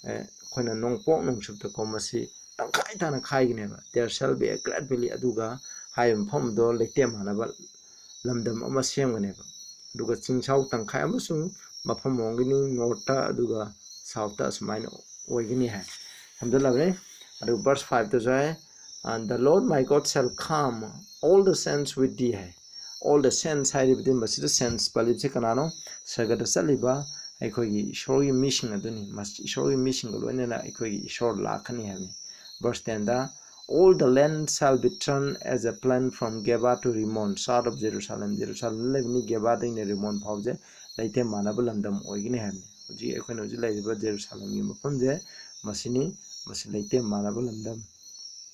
ꯑꯦ, ꯑꯩꯈꯣꯏꯅ ꯅꯣꯡꯄꯣꯛ ꯅꯣꯡꯆꯨꯞꯇꯀꯣ ꯃꯁꯤ ꯇꯪꯈꯥꯏ ꯇꯥꯅ ꯈꯥꯏꯒꯅꯦꯕ꯫ "There shall be a great valley." ꯑꯗꯨꯒ ꯍꯥꯏꯔꯤꯕ ꯃꯐꯝꯗꯣ ꯂꯩꯇꯦꯝ ꯃꯥꯟꯅꯕ ꯂꯝꯗꯝ ꯑꯃ ꯁꯦꯝꯒꯅꯦꯕ꯫ ꯑꯗꯨꯒ ꯆꯤꯡꯁꯥꯎ ꯇꯪꯈꯥꯏ ꯑꯃꯁꯨꯡ ꯃꯐꯝ ꯍꯣꯡꯒꯅꯤ, ꯅꯣꯔꯠꯇ ꯑꯗꯨꯒ ꯁꯥꯎꯠꯇ ꯑꯁꯨꯃꯥꯏꯅ ꯑꯣꯏꯒꯅꯤ ꯍꯥꯏ꯫ ꯁꯝꯖꯜꯂꯕꯅꯤ꯫ ꯑꯗꯨꯒ ꯚꯔꯁ ꯐꯥꯏꯚꯇꯁꯨ ꯍꯥꯏ, "And the Lord my God shall come, all the saints with thee" ꯍꯥꯏ꯫ All the saints ꯍꯥꯏꯔꯤꯕꯗꯤ ꯃꯁꯤꯗ saints ꯄꯜꯂꯤꯕꯁꯤ ꯀꯅꯥꯅꯣ? ꯁꯔꯒꯗ ꯆꯠꯂꯤꯕ ꯑꯩꯈꯣꯏꯒꯤ ꯏꯁꯣꯔꯒꯤ ꯃꯤꯁꯤꯡ ꯑꯗꯨꯅꯤ꯫ ꯃꯁ-, ꯏꯁꯣꯔꯒꯤ ꯃꯤꯁꯤꯡꯒ ꯂꯣꯏꯅꯅ ꯑꯩꯈꯣꯏꯒꯤ ꯏꯁꯣꯔ ꯂꯥꯛꯀꯅꯤ ꯍꯥꯏꯕꯅꯤ꯫ ꯚꯔꯁ ꯇꯦꯟꯗ, "All the land shall be turned as a plain from Geba to Rimmon, south of Jerusalem." ꯖꯦꯔꯨꯁꯥꯂꯦꯝꯗ ꯂꯩꯕꯅꯤ, ꯒꯦꯕꯥꯗꯒꯤꯅ ꯔꯤꯃꯣꯟ ꯐꯥꯎꯁꯦ ꯂꯩꯇꯦꯝ ꯃꯥꯟꯅꯕ ꯂꯝꯗꯝ ꯑꯣꯏꯒꯅꯤ ꯍꯥꯏꯕꯅꯤ꯫ ꯍꯧꯖꯤꯛ ꯑꯩꯈꯣꯏꯅ ꯍꯧꯖꯤꯛ ꯂꯩꯔꯤꯕ ꯖꯦꯔꯨꯁꯥꯂꯦꯝꯒꯤ ꯃꯐꯝꯁꯦ ꯃꯁꯤꯅꯤ, ꯃꯁꯤ ꯂꯩꯇꯦꯝ ꯃꯥꯟꯅꯕ ꯂꯝꯗꯝ꯫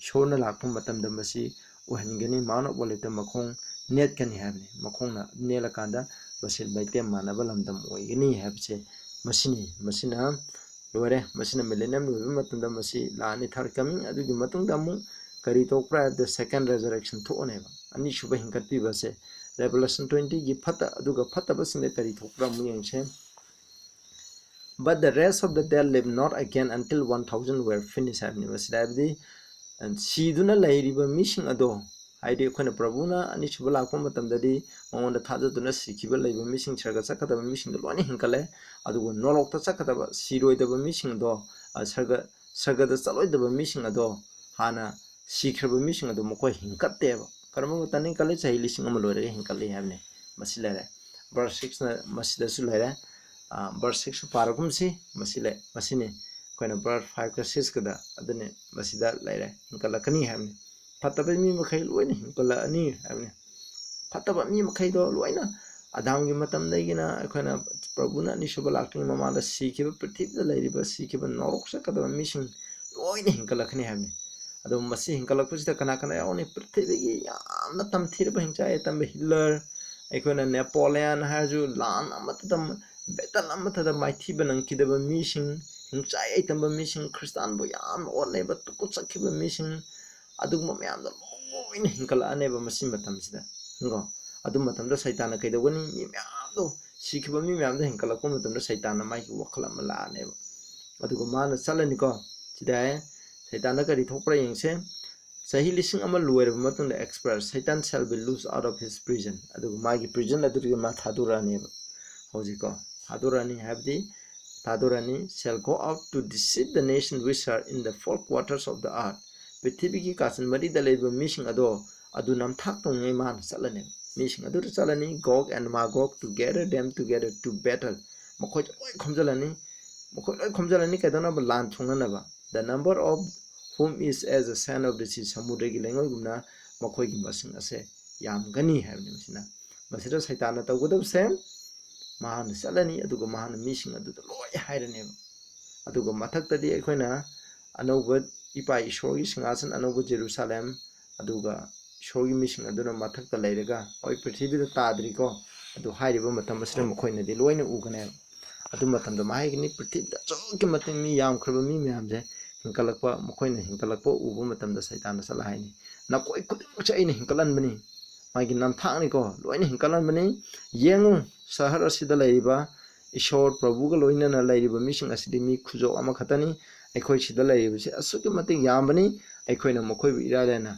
ꯏꯁꯣꯔꯅ ꯂꯥꯛꯄ ꯃꯇꯝꯗ ꯃꯁꯤ ꯑꯣꯏꯍꯟꯒꯅꯤ, Mount of Olive ꯇ ꯃꯈꯣꯡ ꯅꯦꯠꯀꯅꯤ ꯍꯥꯏꯕꯅꯤ꯫ ꯃꯈꯣꯡꯅ ꯅꯦꯠꯂꯀꯥꯟꯗ ꯃꯁꯤ ꯂꯩꯇꯦꯝ ꯃꯥꯟꯅꯕ ꯂꯝꯗꯝ ꯑꯣꯏꯒꯅꯤ ꯍꯥꯏꯕꯁꯦ ꯃꯁꯤꯅꯤ꯫ ꯃꯁꯤꯅ ꯂꯣꯏꯔꯦ꯫ ꯃꯁꯤꯅ ꯃꯤꯂꯦꯅꯤꯌꯝ ꯂꯣꯏꯕ ꯃꯇꯝꯗ ꯃꯁꯤ ꯂꯥꯛꯑꯅꯤ, ꯊꯥꯔꯠ ꯀꯃꯤꯡ꯫ ꯑꯗꯨꯒꯤ ꯃꯇꯨꯡꯗ ꯑꯃꯨꯛ ꯀꯔꯤ ꯊꯣꯛꯄ꯭ꯔꯥ ꯍꯥꯏꯕꯗ, ꯁꯦꯀꯦꯟ ꯔꯦꯖꯔꯦꯛꯁꯟ ꯊꯣꯛꯑꯅꯦꯕ꯫ ꯑꯅꯤꯁꯨꯕ ꯍꯤꯡꯒꯠꯄꯤꯕꯁꯦ Revelation twenty ꯒꯤ ꯐꯠꯇ ꯑꯗꯨꯒ ꯐꯠꯇꯕꯁꯤꯡꯗ ꯀꯔꯤ ꯊꯣꯛꯄ꯭ꯔꯥ ꯑꯃꯨꯛ ꯌꯦꯡꯁꯦ꯫ But the rest of the dead lived not again until one thousand were finished ꯍꯥꯏꯕꯅꯤ꯫ ꯃꯁꯤꯗ ꯍꯥꯏꯕꯗꯤ ꯁꯤꯗꯨꯅ ꯂꯩꯔꯤꯕ ꯃꯤꯁꯤꯡ ꯑꯗꯣ, ꯍꯥꯏꯗꯤ ꯑꯩꯈꯣꯏꯅ ꯄ꯭ꯔꯚꯨꯅ ꯑꯅꯤꯁꯨꯕ ꯂꯥꯛꯄ ꯃꯇꯝꯗꯗꯤ ꯃꯉꯣꯟꯗ ꯊꯥꯖꯗꯨꯅ ꯁꯤꯈꯤꯕ ꯂꯩꯕ ꯃꯤꯁꯤꯡ, ꯁꯔꯒ ꯆꯠꯀꯗꯕ ꯃꯤꯁꯤꯡꯗꯣ ꯂꯣꯏꯅ ꯍꯤꯡꯒꯠꯂꯦ, ꯑꯗꯨꯒ ꯅꯣꯔꯣꯛꯇ ꯆꯠꯀꯗꯕ ꯁꯤꯔꯣꯏꯗꯕ ꯃꯤꯁꯤꯡꯗꯣ, ꯑ, ꯁꯔꯒ, ꯁꯔꯒꯗ ꯆꯠꯂꯣꯏꯗꯕ ꯃꯤꯁꯤꯡ ꯑꯗꯣ, ꯍꯥꯟꯅ ꯁꯤꯈ꯭ꯔꯕ ꯃꯤꯁꯤꯡ ꯑꯗꯣ ꯃꯈꯣꯏ ꯍꯤꯡꯀꯠꯇꯦꯕ꯫ ꯀꯔꯝꯕ ꯃꯇꯝꯗ ꯍꯤꯡꯀꯠꯂꯤ? ꯆꯍꯤ ꯂꯤꯁꯤꯡ ꯑꯃ ꯂꯣꯏꯔꯒ ꯍꯤꯡꯀꯠꯂꯤ ꯍꯥꯏꯕꯅꯤ꯫ ꯃꯁꯤ ꯂꯩꯔꯦ꯫ Verse sixꯅ ꯃꯁꯤꯗꯁꯨ ꯂꯩꯔꯦ꯫ ꯑ, verse six ꯄꯥꯔꯒꯨꯝꯁꯤ꯫ ꯃꯁꯤ ꯂꯩ, ꯃꯁꯤꯅꯤ ꯑꯩꯈꯣꯏꯅ verse fiveꯀ sixꯀꯗ ꯑꯗꯨꯅꯤ ꯃꯁꯤꯗ ꯂꯩꯔꯦ, ꯍꯤꯡꯀꯠꯂꯛꯀꯅꯤ ꯍꯥꯏꯕꯅꯤ꯫ ꯐꯠꯇꯕ ꯃꯤ ꯃꯈꯩ ꯂꯣꯏꯅ ꯍꯤꯡꯀꯠꯂꯛꯑꯅꯤ ꯍꯥꯏꯕꯅꯤ꯫ ꯐꯠꯇꯕ ꯃꯤ ꯃꯈꯩꯗꯣ ꯂꯣꯏꯅ ꯑꯗꯥꯝꯒꯤ ꯃꯇꯝꯗꯒꯤꯅ ꯑꯩꯈꯣꯏꯅ ꯄ꯭ꯔꯚꯨꯅ ꯑꯅꯤꯁꯨꯕ ꯂꯥꯛꯇ꯭ꯔꯤꯉꯩ ꯃꯃꯥꯡꯗ ꯁꯤꯈꯤꯕ, ꯄ꯭ꯔꯤꯊꯤꯕꯤꯗ ꯂꯩꯔꯤꯕ ꯁꯤꯈꯤꯕ ꯅꯣꯔꯣꯛ ꯆꯠꯀꯗꯕ ꯃꯤꯁꯤꯡ ꯂꯣꯏꯅ ꯍꯤꯡꯀꯠꯂꯛꯀꯅꯤ ꯍꯥꯏꯕꯅꯤ꯫ ꯑꯗꯣ ꯃꯁꯤ ꯍꯤꯡꯀꯠꯂꯛꯄꯁꯤꯗ ꯀꯅꯥ ꯀꯅꯥ ꯌꯥꯎꯅꯤ? ꯄ꯭ꯔꯤꯊꯤꯕꯤꯒꯤ ꯌꯥꯝꯅ ꯇꯝꯊꯤꯔꯕ ꯍꯤꯡꯆꯥꯏ ꯑꯇꯝꯕ ꯍꯤꯠꯂꯔ, ꯑꯩꯈꯣꯏꯅ ꯅꯦꯄꯣꯂꯤꯌꯟ ꯍꯥꯏꯔꯁꯨ, ꯂꯥꯟ ꯑꯃꯠꯇꯗ, ꯕꯦꯇꯜ ꯑꯃꯠꯇꯗ ꯃꯥꯏꯊꯤꯕ ꯅꯪꯈꯤꯗꯕ ꯃꯤꯁꯤꯡ, ꯍꯤꯡꯆꯥꯏ ꯑꯇꯝꯕ ꯃꯤꯁꯤꯡ, ꯈ꯭ꯔꯤꯁꯇꯥꯟꯕꯨ ꯌꯥꯝꯅ ꯑꯣꯠꯅꯩꯕ ꯇꯨꯀꯠꯆꯈꯤꯕ ꯃꯤꯁꯤꯡ, ꯑꯗꯨꯒꯨꯝꯕ ꯃꯌꯥꯝꯗꯣ ꯂꯣꯏꯅ ꯍꯤꯡꯀꯠꯂꯛꯑꯅꯦꯕ ꯃꯁꯤ ꯃꯇꯝꯁꯤꯗ꯫ ꯀꯣ, ꯑꯗꯨ ꯃꯇꯝꯗ ꯁꯩꯇꯥꯟꯅ ꯀꯩꯗꯧꯒꯅꯤ? ꯃꯤ ꯃꯌꯥꯝꯗꯣ, ꯁꯤꯈꯤꯕ ꯃꯤ ꯃꯌꯥꯝꯗꯣ ꯍꯤꯡꯀꯠꯂꯛꯄ ꯃꯇꯝꯗ ꯁꯩꯇꯥꯟꯅ ꯃꯥꯒꯤ ꯋꯥꯈꯜ ꯑꯃ ꯂꯥꯛꯑꯅꯦꯕ꯫ ꯑꯗꯨꯒ ꯃꯥꯅ ꯆꯠꯂꯅꯤꯀꯣ꯫ ꯁꯤꯗ ꯍꯥꯏ, ꯁꯩꯇꯥꯟꯗ ꯀꯔꯤ ꯊꯣꯛꯄ꯭ꯔꯥ ꯌꯦꯡꯁꯦ꯫ ꯆꯍꯤ ꯂꯤꯁꯤꯡ ꯑꯃ ꯂꯣꯏꯔꯕ ꯃꯇꯨꯡꯗ, expire, Satan shall be loosed out of his prison, ꯑꯗꯨꯒ ꯃꯥꯒꯤ prison ꯑꯗꯨꯗꯒꯤ ꯃꯥ ꯊꯥꯗꯣꯔꯛꯑꯅꯦꯕ꯫ ꯍꯧꯖꯤꯛꯀꯣ, ꯊꯥꯗꯣꯔꯛꯑꯅꯤ ꯍꯥꯏꯕꯗꯤ, ꯊꯥꯗꯣꯔꯛꯑꯅꯤ, shall go out to deceive the nation which are in the four quarters of the earth, ꯄ꯭ꯔꯤꯊꯤꯕꯤꯒꯤ ꯀꯥꯆꯤꯟ ꯃꯔꯤꯗ ꯂꯩꯕ ꯃꯤꯁꯤꯡ ꯑꯗꯣ, ꯑꯗꯨ ꯅꯝꯊꯥꯛ ꯇꯧꯅꯤꯡꯉꯥꯏ ꯃꯥꯅ ꯆꯠꯂꯅꯦꯕ꯫ ꯃꯤꯁꯤꯡ ꯑꯗꯨꯗ ꯆꯠꯂꯅꯤ, Gog and Magog, to gather them together to battle, ꯃꯈꯣꯏ ꯂꯣꯏ ꯈꯣꯝꯖꯤꯜꯂꯅꯤ꯫ ꯃꯈꯣꯏ ꯂꯣꯏ ꯈꯣꯝꯖꯤꯜꯂꯅꯤ, ꯀꯩꯗꯧꯅꯕ? ꯂꯥꯟ ꯊꯣꯛꯅꯅꯕ꯫ The number of whom is as the sand of the sea, ꯁꯃꯨꯗ꯭ꯔꯒꯤ ꯂꯩꯉꯣꯏꯒꯨꯝꯅ ꯃꯈꯣꯏꯒꯤ ꯃꯁꯤꯡ ꯑꯁꯦ ꯌꯥꯝꯒꯅꯤ ꯍꯥꯏꯕꯅꯤ꯫ ꯃꯁꯤꯅ, ꯃꯁꯤꯗ ꯁꯩꯇꯥꯟꯅ ꯇꯧꯒꯗꯕꯁꯦ, ꯃꯍꯥꯛꯅ ꯆꯠꯂꯅꯤ, ꯑꯗꯨꯒ ꯃꯍꯥꯛꯅ ꯃꯤꯁꯤꯡ ꯑꯗꯨꯗ ꯂꯣꯏ ꯍꯥꯏꯔꯅꯦꯕ꯫ ꯑꯗꯨꯒ ꯃꯊꯛꯇꯗꯤ ꯑꯩꯈꯣꯏꯅ ꯑꯅꯧꯕ ꯏꯄꯥ ꯏꯁꯣꯔꯒꯤ ꯁꯤꯡꯍꯥꯁꯟ, ꯑꯅꯧꯕ ꯖꯦꯔꯨꯁꯥꯂꯦꯝ, ꯑꯗꯨꯒ ꯏꯁꯣꯔꯒꯤ ꯃꯤꯁꯤꯡ ꯑꯗꯨꯅ ꯃꯊꯛꯇ ꯂꯩꯔꯒ, ꯍꯣꯏ, ꯄ꯭ꯔꯤꯊꯤꯕꯤꯗ ꯇꯥꯗ꯭ꯔꯤꯀꯣ, ꯑꯗꯨ ꯍꯥꯏꯔꯤꯕ ꯃꯇꯝ ꯑꯁꯤꯗ ꯃꯈꯣꯏꯅꯗꯤ ꯂꯣꯏꯅ ꯎꯒꯅꯦꯕ꯫ ꯑꯗꯨ ꯃꯇꯝꯗ ꯃꯍꯥꯏꯒꯤꯅꯤ ꯄ꯭ꯔꯤꯊꯤꯕꯤꯗ ꯑꯁꯨꯛꯀꯤ ꯃꯇꯤꯛ ꯃꯤ ꯌꯥꯝꯈ꯭ꯔꯕ ꯃꯤ ꯃꯌꯥꯝꯁꯦ ꯍꯤꯡꯀꯠꯂꯛꯄ, ꯃꯈꯣꯏꯅ ꯍꯤꯡꯀꯠꯂꯛꯄ ꯎꯕ ꯃꯇꯝꯗ ꯁꯩꯇꯥꯟꯅ ꯆꯠꯂ ꯍꯥꯏꯅꯤ, "ꯅꯈꯣꯏ ꯈꯨꯗꯤꯡꯃꯛꯁꯦ ꯑꯩꯅ ꯍꯤꯡꯀꯠꯍꯟꯕꯅꯤ, ꯃꯥꯒꯤ ꯅꯝꯊꯥꯛꯅꯤꯀꯣ, ꯂꯣꯏꯅ ꯍꯤꯡꯀꯠꯍꯟꯕꯅꯤ꯫ ꯌꯦꯡꯉꯨ, ꯁꯍꯔ ꯑꯁꯤꯗ ꯂꯩꯔꯤꯕ ꯏꯁꯣꯔ ꯄ꯭ꯔꯚꯨꯒ ꯂꯣꯏꯅꯅ ꯂꯩꯔꯤꯕ ꯃꯤꯁꯤꯡ ꯑꯁꯤꯗꯤ ꯃꯤ ꯈꯨꯖꯣꯞ ꯑꯃꯈꯛꯇꯅꯤ꯫ ꯑꯩꯈꯣꯏ ꯁꯤꯗ ꯂꯩꯔꯤꯕꯁꯤ ꯑꯁꯨꯛꯀꯤ ꯃꯇꯤꯛ ꯌꯥꯝꯕꯅꯤ, ꯑꯩꯈꯣꯏꯅ ꯃꯈꯣꯏꯕꯨ ꯏꯔꯥꯏ ꯂꯥꯏꯅ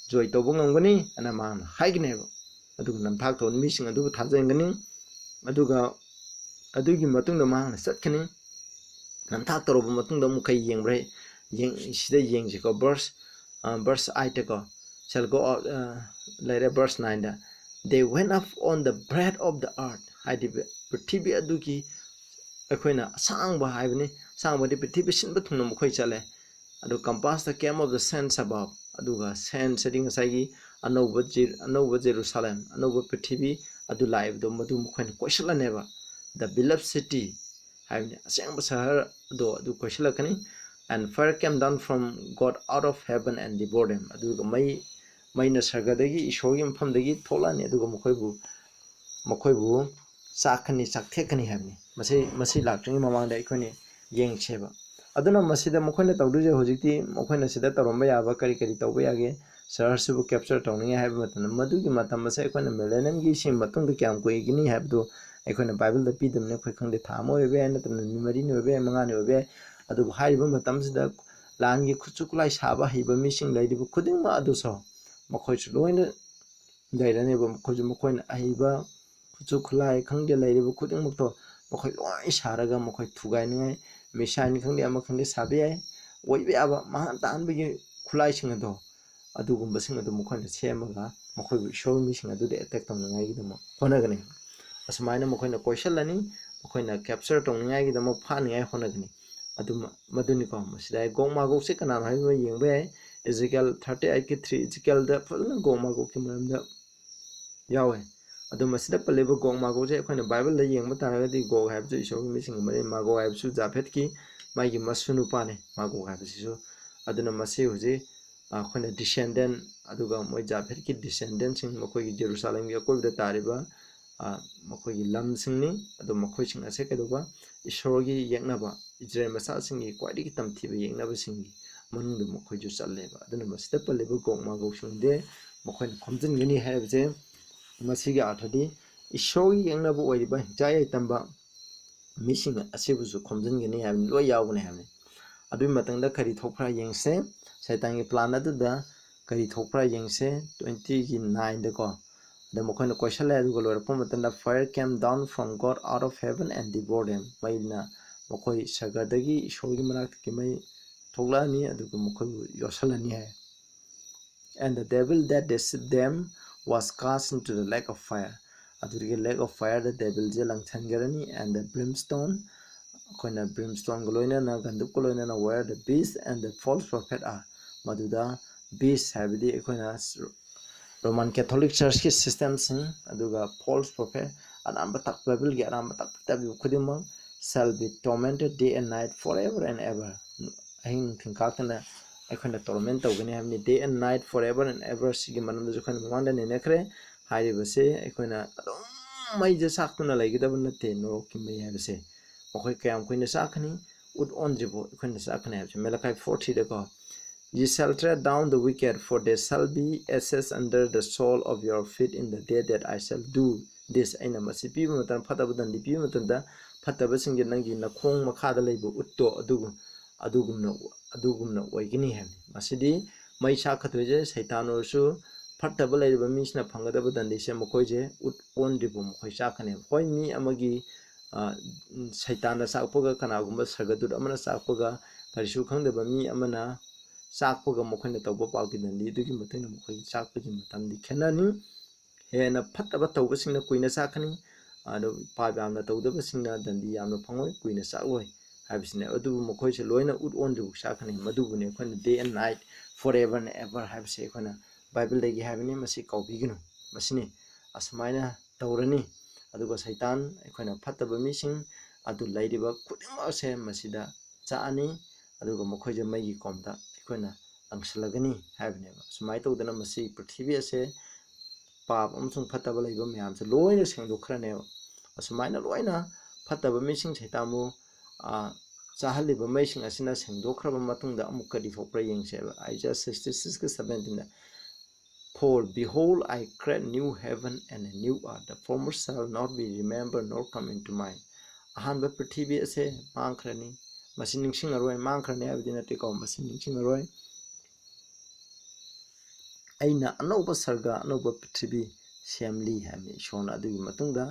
ꯖꯣꯏ ꯇꯧꯕ ꯉꯝꯒꯅꯤ ꯍꯥꯏꯅ ꯃꯥꯅ ꯍꯥꯏꯒꯅꯦꯕ꯫ ꯑꯗꯨꯒ ꯅꯝꯊꯥꯛ ꯇꯧꯕ ꯃꯤꯁꯤꯡ ꯑꯗꯨꯕꯨ ꯊꯥꯖꯍꯟꯒꯅꯤ꯫ ꯑꯗꯨꯒ ꯑꯗꯨꯒꯤ ꯃꯇꯨꯡꯗ ꯃꯍꯥꯛꯅ ꯆꯠꯀꯅꯤ꯫ ꯅꯝꯊꯥꯛ ꯇꯧꯔꯕ ꯃꯇꯨꯡꯗ ꯑꯃꯨꯛ ꯀꯩ ꯌꯦꯡꯕ꯭ꯔꯥ? ꯌꯦꯡ-, ꯁꯤꯗ ꯌꯦꯡꯁꯤꯀꯣ, verse, ꯑ, verse eight ꯀꯣ, shall go out, ꯑ, ꯂꯩꯔꯦ verse nineꯗ, "They went up on the breadth of the earth", ꯍꯥꯏꯗꯤ ꯄ꯭ꯔꯤꯊꯤꯕꯤ ꯑꯗꯨꯒꯤ ꯑꯩꯈꯣꯏꯅ ꯑꯁꯥꯡꯕ ꯍꯥꯏꯕꯅꯤ, ꯑꯁꯥꯡꯕꯗꯤ ꯄ꯭ꯔꯤꯊꯤꯕꯤ ꯁꯤꯟꯕ ꯊꯨꯡꯅ ꯃꯈꯣꯏ ꯆꯠꯂꯦ꯫ ꯑꯗꯨ compass the camp of the saints above, ꯑꯗꯨꯒ saints ꯍꯥꯏꯗꯤ ꯉꯁꯥꯏꯒꯤ ꯑꯅꯧꯕ ꯖꯦ-, ꯑꯅꯧꯕ ꯖꯦꯔꯨꯁꯥꯂꯦꯝ, ꯑꯅꯧꯕ ꯄ꯭ꯔꯤꯊꯤꯕꯤ ꯑꯗꯨ ꯂꯥꯛꯏꯕꯗꯣ ꯃꯗꯨ ꯃꯈꯣꯏꯅ ꯀꯣꯏꯁꯤꯜꯂꯅꯦꯕ, the beloved city ꯍꯥꯏꯕꯅꯤ, ꯑꯁꯦꯡꯕ ꯁꯍꯔꯗꯣ ꯑꯗꯨ ꯀꯣꯏꯁꯤꯜꯂꯛꯀꯅꯤ꯫ "And fire came down from God out of heaven and devoured them", ꯑꯗꯨꯒ ꯃꯩ, ꯃꯩꯅ ꯁꯔꯒꯗꯒꯤ, ꯏꯁꯣꯔꯒꯤ ꯃꯐꯝꯗꯒꯤ ꯊꯣꯛꯂꯛꯑꯅꯤ, ꯑꯗꯨꯒ ꯃꯈꯣꯏꯕꯨ, ꯃꯈꯣꯏꯕꯨ ꯆꯥꯛꯀꯅꯤ, ꯆꯥꯛꯊꯦꯛꯀꯅꯤ ꯍꯥꯏꯕꯅꯤ꯫ ꯃꯁꯤ, ꯃꯁꯤ ꯂꯥꯛꯇ꯭ꯔꯤꯉꯩ ꯃꯃꯥꯡꯗ ꯑꯩꯈꯣꯏꯅ ꯌꯦꯡꯁꯦꯕ꯫ ꯑꯗꯨꯅ ꯃꯁꯤꯗ ꯃꯈꯣꯏꯅ ꯇꯧꯗꯣꯏꯁꯦ, ꯍꯧꯖꯤꯛꯇꯤ ꯃꯈꯣꯏꯅ ꯁꯤꯗ ꯇꯧꯔꯝꯕ ꯌꯥꯕ ꯀꯔꯤ ꯀꯔꯤ ꯇꯧꯕ ꯌꯥꯒꯦ, ꯁꯍꯔꯁꯤꯕꯨ capture ꯇꯧꯅꯤꯡꯉꯦ ꯍꯥꯏꯕ ꯃꯇꯝꯗ, ꯃꯗꯨꯒꯤ ꯃꯇꯝ ꯑꯁꯦ ꯑꯩꯈꯣꯏꯅ millenniumꯒꯤ ꯁꯤ ꯃꯇꯨꯡꯗ ꯀꯌꯥꯝ ꯀꯨꯏꯒꯅꯤ ꯍꯥꯏꯕꯗꯨ ꯑꯩꯈꯣꯏꯅ ꯕꯥꯏꯕꯜꯗ ꯄꯤꯗꯕꯅꯤ꯫ ꯑꯩꯈꯣꯏ ꯈꯪꯗꯦ, ꯊꯥ ꯑꯃ ꯑꯣꯏꯕ ꯌꯥꯏ, ꯅꯠꯇ꯭ꯔꯒ ꯅꯨꯃꯤꯠ ꯃꯔꯤꯅꯤ ꯑꯣꯏꯕ ꯌꯥꯏ, ꯃꯉꯥꯅꯤ ꯑꯣꯏꯕ ꯌꯥꯏ꯫ ꯑꯗꯨꯕꯨ ꯍꯥꯏꯔꯤꯕ ꯃꯇꯝꯁꯤꯗ ꯂꯥꯟꯒꯤ ꯈꯨꯠꯁꯨ ꯈꯨꯠꯂꯥꯏ ꯁꯥꯕ ꯍꯩꯕ ꯃꯤꯁꯤꯡ ꯂꯩꯔꯤꯕ ꯈꯨꯗꯤꯡꯃꯛ ꯑꯗꯨꯁꯨ ꯃꯈꯣꯏꯁꯨ ꯂꯣꯏꯅ ꯂꯩꯔꯅꯦꯕ꯫ ꯃꯈꯣꯏꯁꯨ ꯃꯈꯣꯏꯅ ꯑꯍꯩꯕ ꯈꯨꯠꯁꯨ ꯈꯨꯠꯂꯥꯏ ꯈꯪꯗꯦ, ꯂꯩꯔꯤꯕ ꯈꯨꯗꯤꯡꯃꯛꯇꯣ ꯃꯈꯣꯏ ꯂꯣꯏ ꯁꯥꯔꯒ ꯃꯈꯣꯏ ꯊꯨꯒꯥꯏꯅꯤꯡꯉꯥꯏ, missile ꯈꯪꯗꯦ, ꯑꯃ ꯈꯪꯗꯦ ꯁꯥꯕ ꯌꯥꯏ, ꯑꯣꯏꯕ ꯌꯥꯕ ꯃꯍꯥꯛ ꯇꯥꯍꯟꯕꯒꯤ ꯈꯨꯠꯂꯥꯏꯁꯤꯡ ꯑꯗꯣ, ꯑꯗꯨꯒꯨꯝꯕꯁꯤꯡ ꯑꯗꯨ ꯃꯈꯣꯏꯅ ꯁꯦꯝꯃꯒ ꯃꯈꯣꯏꯕꯨ ꯏꯁꯣꯔ ꯃꯤꯁꯤꯡ ꯑꯗꯨꯗ attack ꯇꯧꯅꯤꯡꯉꯥꯏꯒꯤꯗꯃꯛ ꯍꯣꯠꯅꯒꯅꯤ꯫ ꯑꯁꯨꯃꯥꯏꯅ ꯃꯈꯣꯏꯅ ꯀꯣꯏꯁꯤꯜꯂꯅꯤ, ꯃꯈꯣꯏꯅ capture ꯇꯧꯅꯤꯡꯉꯥꯏꯒꯤꯗꯃꯛ ꯐꯥꯅꯤꯡꯉꯥꯏ ꯍꯣꯠꯅꯒꯅꯤ꯫ ꯑꯗꯨ ꯃ-, ꯃꯗꯨꯅꯤꯀꯣ꯫ ꯃꯁꯤꯗ ꯑꯩ ꯒꯣꯒ ꯃꯥꯒꯣꯒꯁꯦ ꯀꯅꯥꯅꯣ ꯍꯥꯏꯕꯗꯨ ꯌꯦꯡꯕ ꯌꯥꯏ꯫ Ezekiel thirty eightꯀꯤ three, Ezekielꯗ ꯐꯖꯅ ꯒꯣꯒ ꯃꯥꯒꯣꯒꯀꯤ ꯃꯔꯝꯗ ꯌꯥꯎꯋꯦ꯫ ꯑꯗꯣ ꯃꯁꯤꯗ ꯄꯜꯂꯤꯕ ꯒꯣꯒ ꯃꯥꯒꯣꯒꯁꯦ ꯑꯩꯈꯣꯏꯅ ꯕꯥꯏꯕꯜꯗ ꯌꯦꯡꯕ ꯇꯥꯔꯒꯗꯤ ꯒꯣꯒ ꯍꯥꯏꯕꯁꯤ ꯏꯁꯣꯔꯒꯤ ꯃꯤꯁꯤꯡꯒꯤ ꯃꯔꯤ, ꯃꯥꯒꯣꯒ ꯍꯥꯏꯕꯁꯨ ꯖꯥꯐꯦꯠꯀꯤ ꯃꯥꯒꯤ ꯃꯁꯨ ꯅꯨꯄꯥꯅꯤ ꯃꯥꯒꯣꯒ ꯍꯥꯏꯕꯁꯤꯁꯨ꯫ ꯑꯗꯨꯅ ꯃꯁꯤ ꯍꯧꯖꯤꯛ, ꯑ, ꯑꯩꯈꯣꯏꯅ descendant, ꯑꯗꯨꯒ ꯃꯣꯏ ꯖꯥꯐꯦꯠꯀꯤ descendantꯁꯤꯡ, ꯃꯈꯣꯏꯒꯤ ꯖꯦꯔꯨꯁꯥꯂꯦꯝꯒꯤ ꯑꯀꯣꯏꯕꯗ ꯇꯥꯔꯤꯕ, ꯑ, ꯃꯈꯣꯏꯒꯤ ꯂꯝꯁꯤꯡꯅꯤ꯫ ꯑꯗꯣ ꯃꯈꯣꯏꯁꯤꯡ ꯑꯁꯦ ꯀꯩꯗꯧꯕ? ꯏꯁꯣꯔꯒꯤ ꯌꯦꯛꯅꯕ, ꯏꯖꯔꯦꯜ ꯃꯆꯥꯁꯤꯡꯒꯤ ꯈ꯭ꯋꯥꯏꯗꯒꯤ ꯇꯝꯊꯤꯕ ꯌꯦꯛꯅꯕꯁꯤꯡꯒꯤ ꯃꯅꯨꯡꯗ ꯃꯈꯣꯏꯁꯨ ꯆꯜꯂꯦꯕ꯫ ꯑꯗꯨꯅ ꯃꯁꯤꯗ ꯄꯜꯂꯤꯕ ꯒꯣꯒ ꯃꯥꯒꯣꯒꯁꯤꯡꯗꯤ ꯃꯈꯣꯏꯅ ꯈꯣꯝꯖꯤꯟꯒꯅꯤ ꯍꯥꯏꯕꯁꯦ꯫ ꯃꯁꯤꯒꯤ ꯑꯥꯔꯊꯗꯤ ꯏꯁꯣꯔꯒꯤ ꯌꯦꯛꯅꯕ ꯑꯣꯏꯔꯤꯕ ꯍꯤꯡꯆꯥꯏ ꯌꯥꯏꯇꯝꯕ ꯃꯤꯁꯤꯡ ꯑꯁꯤꯕꯨꯁꯨ ꯈꯣꯝꯖꯤꯟꯒꯅꯤ ꯍꯥꯏꯕꯅꯤ, ꯂꯣꯏ ꯌꯥꯎꯒꯅꯤ ꯍꯥꯏꯕꯅꯤ꯫ ꯑꯗꯨꯒꯤ ꯃꯇꯨꯡꯗ ꯀꯔꯤ ꯊꯣꯛꯄ꯭ꯔꯥ ꯌꯦꯡꯁꯦ꯫ ꯁꯩꯇꯥꯟꯒꯤ ꯄ꯭ꯂꯥꯟ ꯑꯗꯨꯗ ꯀꯔꯤ ꯊꯣꯛꯄ꯭ꯔꯥ ꯌꯦꯡꯁꯦ꯫ ꯇ꯭ꯋꯦꯟꯇꯤꯒꯤ ꯅꯥꯏꯟꯗꯀꯣ, ꯑꯗ ꯃꯈꯣꯏꯅ ꯀꯣꯏꯁꯜꯂꯦ, ꯑꯗꯨꯒ ꯂꯣꯏꯔꯛꯄ ꯃꯇꯝꯗ, "Fire came down from God out of heaven and devoured them." ꯃꯩꯅ ꯃꯈꯣꯏ ꯁꯔꯒꯗꯒꯤ, ꯏꯁꯣꯔꯒꯤ ꯃꯅꯥꯛꯇꯒꯤ ꯃꯩ ꯊꯣꯛꯂꯛꯑꯅꯤ, ꯑꯗꯨꯒ ꯃꯈꯣꯏꯕꯨ ꯌꯣꯠꯁꯜꯂꯅꯤ ꯍꯥꯏ꯫ "And the devil that deceived them was cast into the lake of fire." ꯑꯗꯨꯗꯒꯤ lake of fireꯗ devilꯁꯦ ꯂꯪꯊꯟꯈ꯭ꯔꯅꯤ꯫ "And the brimstone," ꯑꯩꯈꯣꯏꯅ brimstoneꯒ ꯂꯣꯏꯅꯅ, ꯒꯟꯙꯨꯞꯀ ꯂꯣꯏꯅꯅ, "where the beast and the false prophet are." ꯃꯗꯨꯗ beast ꯍꯥꯏꯕꯗꯤ ꯑꯩꯈꯣꯏꯅ Roman Catholic Churchꯀꯤ systemꯁꯤꯡ, ꯑꯗꯨꯒ false prophet, ꯑꯔꯥꯟꯕ ꯇꯥꯛ-, Bibleꯒꯤ ꯑꯔꯥꯟꯕ ꯇꯥꯛꯄꯤ ꯇꯥꯕꯤꯕ ꯈꯨꯗꯤꯡꯃꯛ, "shall be tormented day and night forever and ever." ꯑꯍꯤꯡ ꯅꯨꯡꯊꯤꯜ ꯈꯥꯛꯇꯅ ꯑꯩꯈꯣꯏꯅ torment ꯇꯧꯒꯅꯤ ꯍꯥꯏꯕꯅꯤ꯫ "Day and night forever and ever." ꯁꯤꯒꯤ ꯃꯔꯝꯗꯁꯨ ꯑꯩꯈꯣꯏꯅ ꯃꯃꯥꯡꯗ ꯅꯩꯅꯈ꯭ꯔꯦ꯫ ꯍꯥꯏꯔꯤꯕꯁꯦ ꯑꯩꯈꯣꯏꯅ ꯑꯗꯨꯝ ꯃꯩꯁꯦ ꯆꯥꯛꯇꯨꯅ ꯂꯩꯒꯗꯕ ꯅꯠꯇꯦ꯫ ꯅꯣꯔꯣꯛꯀꯤ ꯃꯩ ꯍꯥꯏꯕꯁꯦ ꯃꯈꯣꯏ ꯀꯌꯥꯝ ꯀꯨꯏꯅ ꯆꯥꯛꯀꯅꯤ? ꯎꯠ ꯑꯣꯟꯗ꯭ꯔꯤꯕꯣ ꯑꯩꯈꯣꯏꯅ ꯆꯥꯛꯀꯅꯤ ꯍꯥꯏꯕꯁꯦ꯫ ꯃꯦꯂꯥꯀꯥꯏ four ꯊ꯭ꯔꯤꯗꯀꯣ, "Ye shall tread down the wicked, for they shall be ashes under the sole of your feet in the day that I shall do this." ꯑꯩꯅ ꯃꯁꯤ ꯄꯤꯕ ꯃꯇꯝꯗ, ꯐꯠꯇꯕ ꯗꯟꯗꯤ ꯄꯤꯕ ꯃꯇꯝꯗ, ꯐꯠꯇꯕꯁꯤꯡꯁꯦ ꯅꯪꯒꯤ ꯅꯈꯣꯡ ꯃꯈꯥꯗ ꯂꯩꯕ ꯎꯠꯇꯣ ꯑꯗꯨꯒꯨꯝ-, ꯑꯗꯨꯒꯨꯝꯅ, ꯑꯗꯨꯒꯨꯝꯅ ꯑꯣꯏꯒꯅꯤ ꯍꯥꯏꯕꯅꯤ꯫ ꯃꯁꯤꯗꯤ ꯃꯩ ꯆꯥꯛꯀꯗꯣꯏꯁꯦ ꯁꯩꯇꯥꯟ ꯑꯣꯏꯔꯁꯨ, ꯐꯠꯇꯕ ꯂꯩꯔꯤꯕ ꯃꯤꯁꯤꯅ ꯐꯪꯒꯗꯕ ꯗꯟꯗꯤꯁꯦ ꯃꯈꯣꯏꯁꯦ ꯎꯠ ꯑꯣꯟꯗ꯭ꯔꯤꯕ ꯃꯈꯣꯏ ꯆꯥꯛꯀꯅꯦꯕ꯫ ꯍꯣꯏ, ꯃꯤ ꯑꯃꯒꯤ, ꯑ, ꯁꯩꯇꯥꯟꯅ ꯆꯥꯛꯄꯒ, ꯀꯅꯥꯒꯨꯝꯕ ꯁꯔꯒꯗꯨꯠ ꯑꯃꯅ ꯆꯥꯛꯄꯒ ꯀꯔꯤꯁꯨ ꯈꯪꯗꯕ ꯃꯤ ꯑꯃꯅ ꯆꯥꯛꯄꯒ ꯃꯈꯣꯏꯅ ꯇꯧꯕ ꯄꯥꯞꯀꯤ ꯗꯟꯗꯤ ꯑꯗꯨꯒꯤ ꯃꯇꯨꯡꯗ ꯃꯈꯣꯏ ꯆꯥꯛꯄꯒꯤ ꯃꯇꯝꯗꯤ ꯈꯦꯠꯅꯅꯤ꯫ ꯍꯦꯟꯅ ꯐꯠꯇꯕ ꯇꯧꯕꯁꯤꯡꯅ ꯀꯨꯏꯅ ꯆꯥꯛꯀꯅꯤ, ꯑꯗꯨ ꯄꯥꯞ ꯌꯥꯝꯅ ꯇꯧꯗꯕꯁꯤꯡꯅ ꯗꯟꯗꯤ ꯌꯥꯝꯅ ꯐꯪꯉꯣꯏ, ꯀꯨꯏꯅ ꯆꯥꯛꯂꯣꯏ ꯍꯥꯏꯕꯁꯤꯅꯦ꯫ ꯑꯗꯨꯕꯨ ꯃꯈꯣꯏꯁꯦ ꯂꯣꯏꯅ ꯎꯠ ꯑꯣꯟꯗ꯭ꯔꯤꯐꯥꯎ ꯆꯥꯛꯀꯅꯤ꯫ ꯃꯗꯨꯕꯨꯅꯦ ꯑꯩꯈꯣꯏꯅ day and night, forever and ever ꯍꯥꯏꯕꯁꯦ ꯑꯩꯈꯣꯏꯅ ꯕꯥꯏꯕꯜꯗꯒꯤ ꯍꯥꯏꯕꯅꯤ, ꯃꯁꯤ ꯀꯥꯎꯕꯤꯒꯅꯨ꯫ ꯃꯁꯤꯅꯤ, ꯑꯁꯨꯃꯥꯏꯅ ꯇꯧꯔꯅꯤ꯫ ꯑꯗꯨꯒ ꯁꯩꯇꯥꯟ, ꯑꯩꯈꯣꯏꯅ ꯐꯠꯇꯕ ꯃꯤꯁꯤꯡ ꯑꯗꯨ ꯂꯩꯔꯤꯕ ꯈꯨꯗꯤꯡꯃꯛꯁꯦ ꯃꯁꯤꯗ ꯆꯥꯛꯑꯅꯤ, ꯑꯗꯨꯒ ꯃꯈꯣꯏꯁꯦ ꯃꯩꯒꯤ ꯀꯣꯝꯗ ꯑꯩꯈꯣꯏꯅ ꯂꯪꯁꯤꯜꯂꯒꯅꯤ ꯍꯥꯏꯕꯅꯦꯕ꯫ ꯁꯨꯃꯥꯏꯅ ꯇꯧꯗꯅ ꯃꯁꯤ ꯄ꯭ꯔꯤꯊꯤꯕꯤ ꯑꯁꯦ ꯄꯥꯞ ꯑꯃꯁꯨꯡ ꯐꯠꯇꯕ ꯂꯩꯕ ꯃꯌꯥꯝꯁꯦ ꯂꯣꯏꯅ ꯁꯦꯡꯗꯣꯛꯈ꯭ꯔꯅꯦꯕ꯫ ꯑꯁꯨꯃꯥꯏꯅ ꯂꯣꯏꯅ ꯐꯠꯇꯕ ꯃꯤꯁꯤꯡ ꯁꯩꯇꯥꯟꯕꯨ, ꯑ, ꯆꯥꯍꯜꯂꯤꯕ ꯃꯩꯁꯤꯡ ꯑꯁꯤꯅ ꯁꯦꯡꯗꯣꯛꯈ꯭ꯔꯕ ꯃꯇꯨꯡꯗ ꯑꯃꯨꯛ ꯀꯔꯤ ꯊꯣꯛꯄ꯭ꯔꯥ ꯌꯦꯡꯁꯦꯕ꯫ Isaiah sixty sixꯀ seventeenꯗ, "For For behold, I create new heaven and a new earth. The former shall not be remembered nor come into mind. ꯑꯍꯥꯟꯕ ꯄ꯭ꯔꯤꯊꯤꯕꯤ ꯑꯁꯦ ꯃꯥꯡꯈ꯭ꯔꯅꯤ, ꯃꯁꯤ ꯅꯤꯡꯁꯤꯡꯉꯔꯣꯏ꯫ ꯃꯥꯡꯈ꯭ꯔꯅꯤ ꯍꯥꯏꯕꯗꯤ ꯅꯠꯇꯦꯀꯣ, ꯃꯁꯤ ꯅꯤꯡꯁꯤꯡꯉꯔꯣꯏ꯫ ꯑꯩꯅ ꯑꯅꯧꯕ ꯁꯔꯒ, ꯑꯅꯧꯕ ꯄ꯭ꯔꯤꯊꯤꯕꯤ ꯁꯦꯝꯂꯤ ꯍꯥꯏꯕꯅꯤ ꯏꯁꯣꯔꯅ꯫ ꯑꯗꯨꯒꯤ ꯃꯇꯨꯡꯗ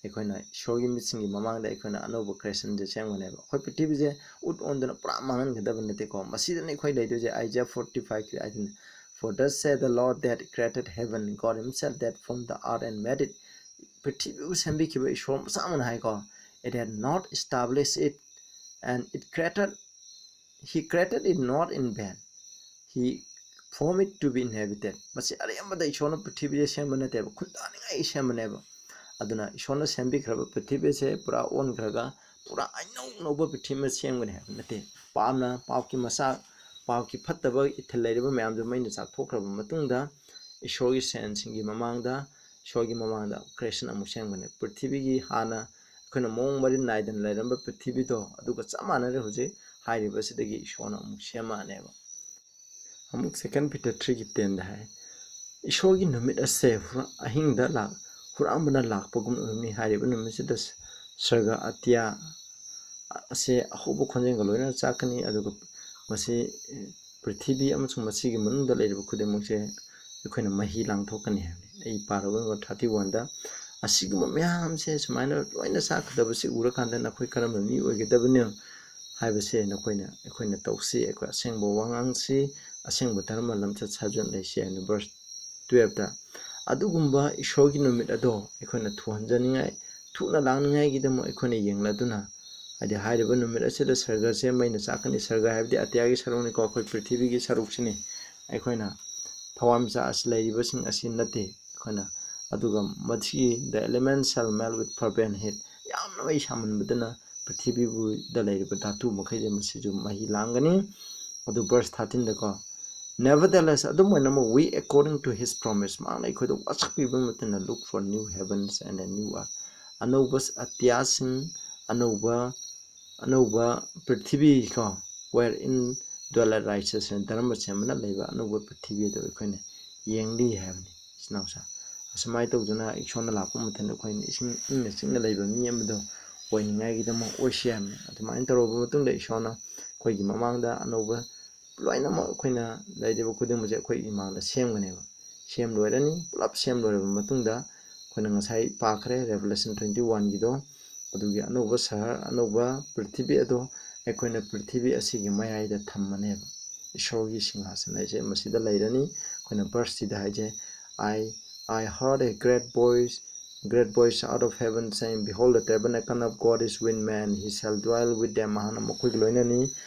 ꯑꯩꯈꯣꯏꯅ ꯏꯁꯣꯔꯒꯤ ꯃꯤꯠꯁꯤꯡꯒꯤ ꯃꯃꯥꯡꯗ ꯑꯩꯈꯣꯏꯅ ꯑꯅꯧꯕ creationꯁꯦ ꯁꯦꯝꯒꯅꯦꯕ꯫ ꯑꯩꯈꯣꯏ ꯄ꯭ꯔꯤꯊꯤꯕꯤꯁꯦ ꯎꯠ ꯑꯣꯟꯗꯨꯅ ꯄꯨꯔꯥ ꯃꯥꯡꯍꯟꯒꯗꯕ ꯅꯠꯇꯦꯀꯣ꯫ ꯃꯁꯤꯗꯅ ꯑꯩꯈꯣꯏ ꯂꯩꯗꯣꯏꯁꯦ꯫ Isaiah forty five ꯍꯥꯏꯗꯅ, For thus said the Lord that created heaven, God himself that formed the earth and made it. ꯄ꯭ꯔꯤꯊꯤꯕꯤꯕꯨ ꯁꯦꯝꯕꯤꯈꯤꯕ ꯏꯁꯣꯔ ꯃꯁꯥꯃꯛꯅ ꯍꯥꯏꯀꯣ, It had not established it, and it created, he created it not in vain. He formed it to be inhabited. ꯃꯁꯤ ꯑꯔꯦꯝꯕꯗ ꯏꯁꯣꯔꯅ ꯄ꯭ꯔꯤꯊꯤꯕꯤꯁꯦ ꯁꯦꯝꯕ ꯅꯠꯇꯦꯕ, ꯈꯨꯟꯗꯥꯅꯤꯡꯉꯥꯏ ꯁꯦꯝꯕꯅꯦꯕ꯫ ꯑꯗꯨꯅ ꯏꯁꯣꯔꯅ ꯁꯦꯝꯕꯤꯈ꯭ꯔꯕ ꯄ꯭ꯔꯤꯊꯤꯕꯤꯁꯦ ꯄꯨꯔꯥ ꯑꯣꯟꯈ꯭ꯔꯒ ꯄꯨꯔꯥ ꯑꯅꯧ ꯑꯅꯧꯕ ꯄ꯭ꯔꯤꯊꯤꯕꯤ ꯑꯃ ꯁꯦꯝꯒꯅꯤ ꯍꯥꯏꯕ ꯅꯠꯇꯦ꯫ ꯄꯥꯞꯅ, ꯄꯥꯞꯀꯤ ꯃꯆꯥꯛ, ꯄꯥꯞꯀꯤ ꯐꯠꯇꯕ ꯏꯊꯤꯜ ꯂꯩꯔꯤꯕ ꯃꯌꯥꯝꯗꯨ ꯃꯩꯅ ꯆꯥꯛꯊꯣꯛꯈ꯭ꯔꯕ ꯃꯇꯨꯡꯗ ꯏꯁꯣꯔꯒꯤ ꯁꯦꯟꯁꯤꯡꯒꯤ ꯃꯃꯥꯡꯗ, ꯏꯁꯣꯔꯒꯤ ꯃꯃꯥꯡꯗ creation ꯑꯃꯨꯛ ꯁꯦꯝꯒꯅꯤ꯫ ꯄ꯭ꯔꯤꯊꯤꯕꯤꯒꯤ ꯍꯥꯟꯅ ꯑꯩꯈꯣꯏꯅ ꯃꯑꯣꯡ ꯃꯔꯤꯟ ꯅꯥꯏꯗꯅ ꯂꯩꯔꯝꯕ ꯄ꯭ꯔꯤꯊꯤꯕꯤꯗꯣ ꯑꯗꯨꯒ ꯆꯞ ꯃꯥꯟꯅꯔꯦ ꯍꯧꯖꯤꯛ ꯍꯥꯏꯔꯤꯕꯁꯤꯗꯒꯤ ꯏꯁꯣꯔꯅ ꯑꯃꯨꯛ ꯁꯦꯝꯃꯛꯑꯅꯦꯕ꯫ ꯑꯃꯨꯛ Second Peter threeꯒꯤ tenꯗ ꯍꯥꯏ, ꯏꯁꯣꯔꯒꯤ ꯅꯨꯃꯤꯠ ꯑꯁꯦ ꯍꯨꯔꯥ-, ꯑꯍꯤꯡꯗ ꯂꯥꯛ-, ꯍꯨꯔꯥꯟꯕꯅ ꯂꯥꯛꯄꯒꯨꯝ ꯑꯣꯏꯔꯝꯃꯤ꯫ ꯍꯥꯏꯔꯤꯕ ꯅꯨꯃꯤꯠꯁꯤꯗ ꯁꯔꯒ ꯑꯇꯤꯌꯥ ꯑꯁꯦ ꯑꯍꯧꯕ ꯈꯣꯟꯖꯦꯜꯒ ꯂꯣꯏꯅꯅ ꯆꯥꯛꯀꯅꯤ, ꯑꯗꯨꯒ ꯃꯁꯤ, ꯑꯦ, ꯄ꯭ꯔꯤꯊꯤꯕꯤ ꯑꯃꯁꯨꯡ ꯃꯁꯤꯒꯤ ꯃꯅꯨꯡꯗ ꯂꯩꯔꯤꯕ ꯈꯨꯗꯤꯡꯃꯛꯁꯦ ꯑꯩꯈꯣꯏꯅ ꯃꯍꯤ ꯂꯥꯡꯊꯣꯛꯀꯅꯤ ꯍꯥꯏꯕꯅꯤ꯫ ꯑꯩ ꯄꯥꯔꯕ number thirty oneꯗ ꯑꯁꯤꯒꯨꯝꯕ ꯃꯌꯥꯝꯁꯦ ꯁꯨꯃꯥꯏꯅ ꯂꯣꯏꯅ ꯆꯥꯛꯀꯗꯕꯁꯤ ꯎꯔꯀꯥꯟꯗ ꯅꯈꯣꯏ ꯀꯔꯝꯕ ꯃꯤ ꯑꯣꯏꯒꯗꯕꯅꯣ ꯍꯥꯏꯕꯁꯦ ꯅꯈꯣꯏꯅ, ꯑꯩꯈꯣꯏꯅ ꯇꯧꯁꯤ, ꯑꯩꯈꯣꯏ ꯑꯁꯦꯡꯕ ꯋꯥꯉꯥꯡꯁꯤ, ꯑꯁꯦꯡꯕ ꯙꯔꯃ ꯂꯝꯆꯠ ꯁꯥꯖꯠ ꯂꯩꯁꯤ ꯍꯥꯏꯅ verse twelveꯇ꯫ ꯑꯗꯨꯒꯨꯝꯕ ꯏꯁꯣꯔꯒꯤ ꯅꯨꯃꯤꯠ ꯑꯗꯣ ꯑꯩꯈꯣꯏꯅ ꯊꯨꯍꯟꯖꯅꯤꯡꯉꯥꯏ, ꯊꯨꯅ ꯂꯥꯛꯅꯤꯡꯉꯥꯏꯒꯤꯗꯃꯛ ꯑꯩꯈꯣꯏꯅ ꯌꯦꯡꯂꯗꯨꯅ, ꯍꯥꯏꯗꯤ ꯍꯥꯏꯔꯤꯕ ꯅꯨꯃꯤꯠ ꯑꯁꯤꯗ ꯁꯔꯒꯁꯦ ꯃꯩꯅ ꯆꯥꯛꯀꯅꯤ꯫ ꯁꯔꯒ ꯍꯥꯏꯕꯗꯤ ꯑꯇꯤꯌꯥꯒꯤ ꯁꯔꯨꯛꯅꯤꯀꯣ, ꯑꯩꯈꯣꯏ ꯄ꯭ꯔꯤꯊꯤꯕꯤꯒꯤ ꯁꯔꯨꯛꯁꯤꯅꯤ꯫ ꯑꯩꯈꯣꯏꯅ ꯊꯋꯥꯟꯃꯤꯆꯥꯛ ꯑꯁꯤ ꯂꯩꯔꯤꯕꯁꯤꯡ ꯑꯁꯤ ꯅꯠꯇꯦ꯫ ꯑꯩꯈꯣꯏꯅ, ꯑꯗꯨꯒ ꯃꯁꯤꯒꯤ the elements shall melt with fervent heat, ꯌꯥꯝꯅ ꯃꯩ ꯁꯥꯃꯟꯕꯗꯅ ꯄ꯭ꯔꯤꯊꯤꯕꯤꯕꯨꯗ ꯂꯩꯔꯤꯕ ꯙꯥꯇꯨ ꯃꯈꯩꯁꯦ ꯃꯁꯤꯁꯨ ꯃꯍꯤ ꯂꯥꯡꯒꯅꯤ꯫ ꯑꯗꯨ verse thirteenꯗꯀꯣ, Nevertheless, ꯑꯗꯨꯝ ꯑꯣꯏꯅꯃꯛ, we, according to his promise, ꯃꯍꯥꯛꯅ ꯑꯩꯈꯣꯏꯗ ꯋꯥꯁꯛꯄꯤꯕ ꯃꯇꯨꯡ ꯏꯟꯅ, look for new heavens and a new earth, ꯑꯅꯧꯕ ꯑꯇꯤꯌꯥꯁꯤꯡ, ꯑꯅꯧꯕ, ꯑꯅꯧꯕ ꯄ꯭ꯔꯤꯊꯤꯕꯤ ꯀꯣ, wherein dwelleth righteousness, ꯙꯔꯃ ꯁꯦꯝꯕꯅ ꯂꯩꯕ ꯑꯅꯧꯕ ꯄ꯭ꯔꯤꯊꯤꯕꯤ ꯑꯗꯨ ꯑꯩꯈꯣꯏꯅ ꯌꯦꯡꯂꯤ ꯍꯥꯏꯕꯅꯤ꯫ ꯏꯆꯤꯟ ꯏꯅꯥꯎꯁꯥ, ꯑꯁꯨꯃꯥꯏꯅ ꯇꯧꯗꯅ ꯏꯁꯣꯔꯅ ꯂꯥꯛꯄ ꯃꯇꯝꯗ ꯑꯩꯈꯣꯏꯅ ꯏꯁꯤꯡ ꯏꯪꯅ ꯆꯤꯛꯅ ꯂꯩꯕ ꯃꯤ ꯑꯃꯗꯣ ꯑꯣꯏꯅꯤꯡꯉꯥꯏꯒꯤꯗꯃꯛ ꯑꯣꯏꯁꯤ ꯍꯥꯏꯕꯅꯤ꯫ ꯑꯗꯨꯃꯥꯏꯅ ꯇꯧꯔꯕ ꯃꯇꯨꯡꯗ ꯏꯁꯣꯔꯅ ꯑꯩꯈꯣꯏꯒꯤ ꯃꯃꯥꯡꯗ ꯑꯅꯧꯕ ꯂꯣꯏꯅꯃꯛ ꯑꯩꯈꯣꯏꯅ ꯂꯩꯔꯤꯕ ꯈꯨꯗꯤꯡꯃꯛꯁꯦ ꯑꯩꯈꯣꯏꯒꯤ ꯃꯃꯥꯡꯗ ꯁꯦꯝꯒꯅꯦꯕ꯫ ꯁꯦꯝ ꯂꯣꯏꯔꯅꯤ꯫ ꯄꯨꯂꯞ ꯁꯦꯝ ꯂꯣꯏꯔꯕ ꯃꯇꯨꯡꯗ ꯑꯩꯈꯣꯏꯅ ꯉꯁꯥꯏ ꯄꯥꯈ꯭ꯔꯦ, Revelation twenty oneꯒꯤꯗꯣ꯫ ꯑꯗꯨꯒꯤ ꯑꯅꯧꯕ ꯁꯍꯔ, ꯑꯅꯧꯕ ꯄ꯭ꯔꯤꯊꯤꯕꯤ ꯑꯗꯣ ꯑꯩꯈꯣꯏꯅ ꯄ꯭ꯔꯤꯊꯤꯕꯤ ꯑꯁꯤꯒꯤ ꯃꯌꯥꯏꯗ ꯊꯝꯃꯅꯦꯕ꯫ ꯏꯁꯣꯔꯒꯤ ꯁꯤꯡꯍꯥꯁꯟ ꯍꯥꯏꯁꯦ ꯃꯁꯤꯗ ꯂꯩꯔꯅꯤ꯫ ꯑꯩꯈꯣꯏꯅ verseꯁꯤꯗ ꯍꯥꯏꯁꯦ, "I, I heard a great voice, great voice out of heaven saying, Behold, the tabernacle of God is with men. He shall dwell with them." ꯃꯍꯥꯛꯅ ꯃꯈꯣꯏꯒ ꯂꯣꯏꯅꯅꯤ꯫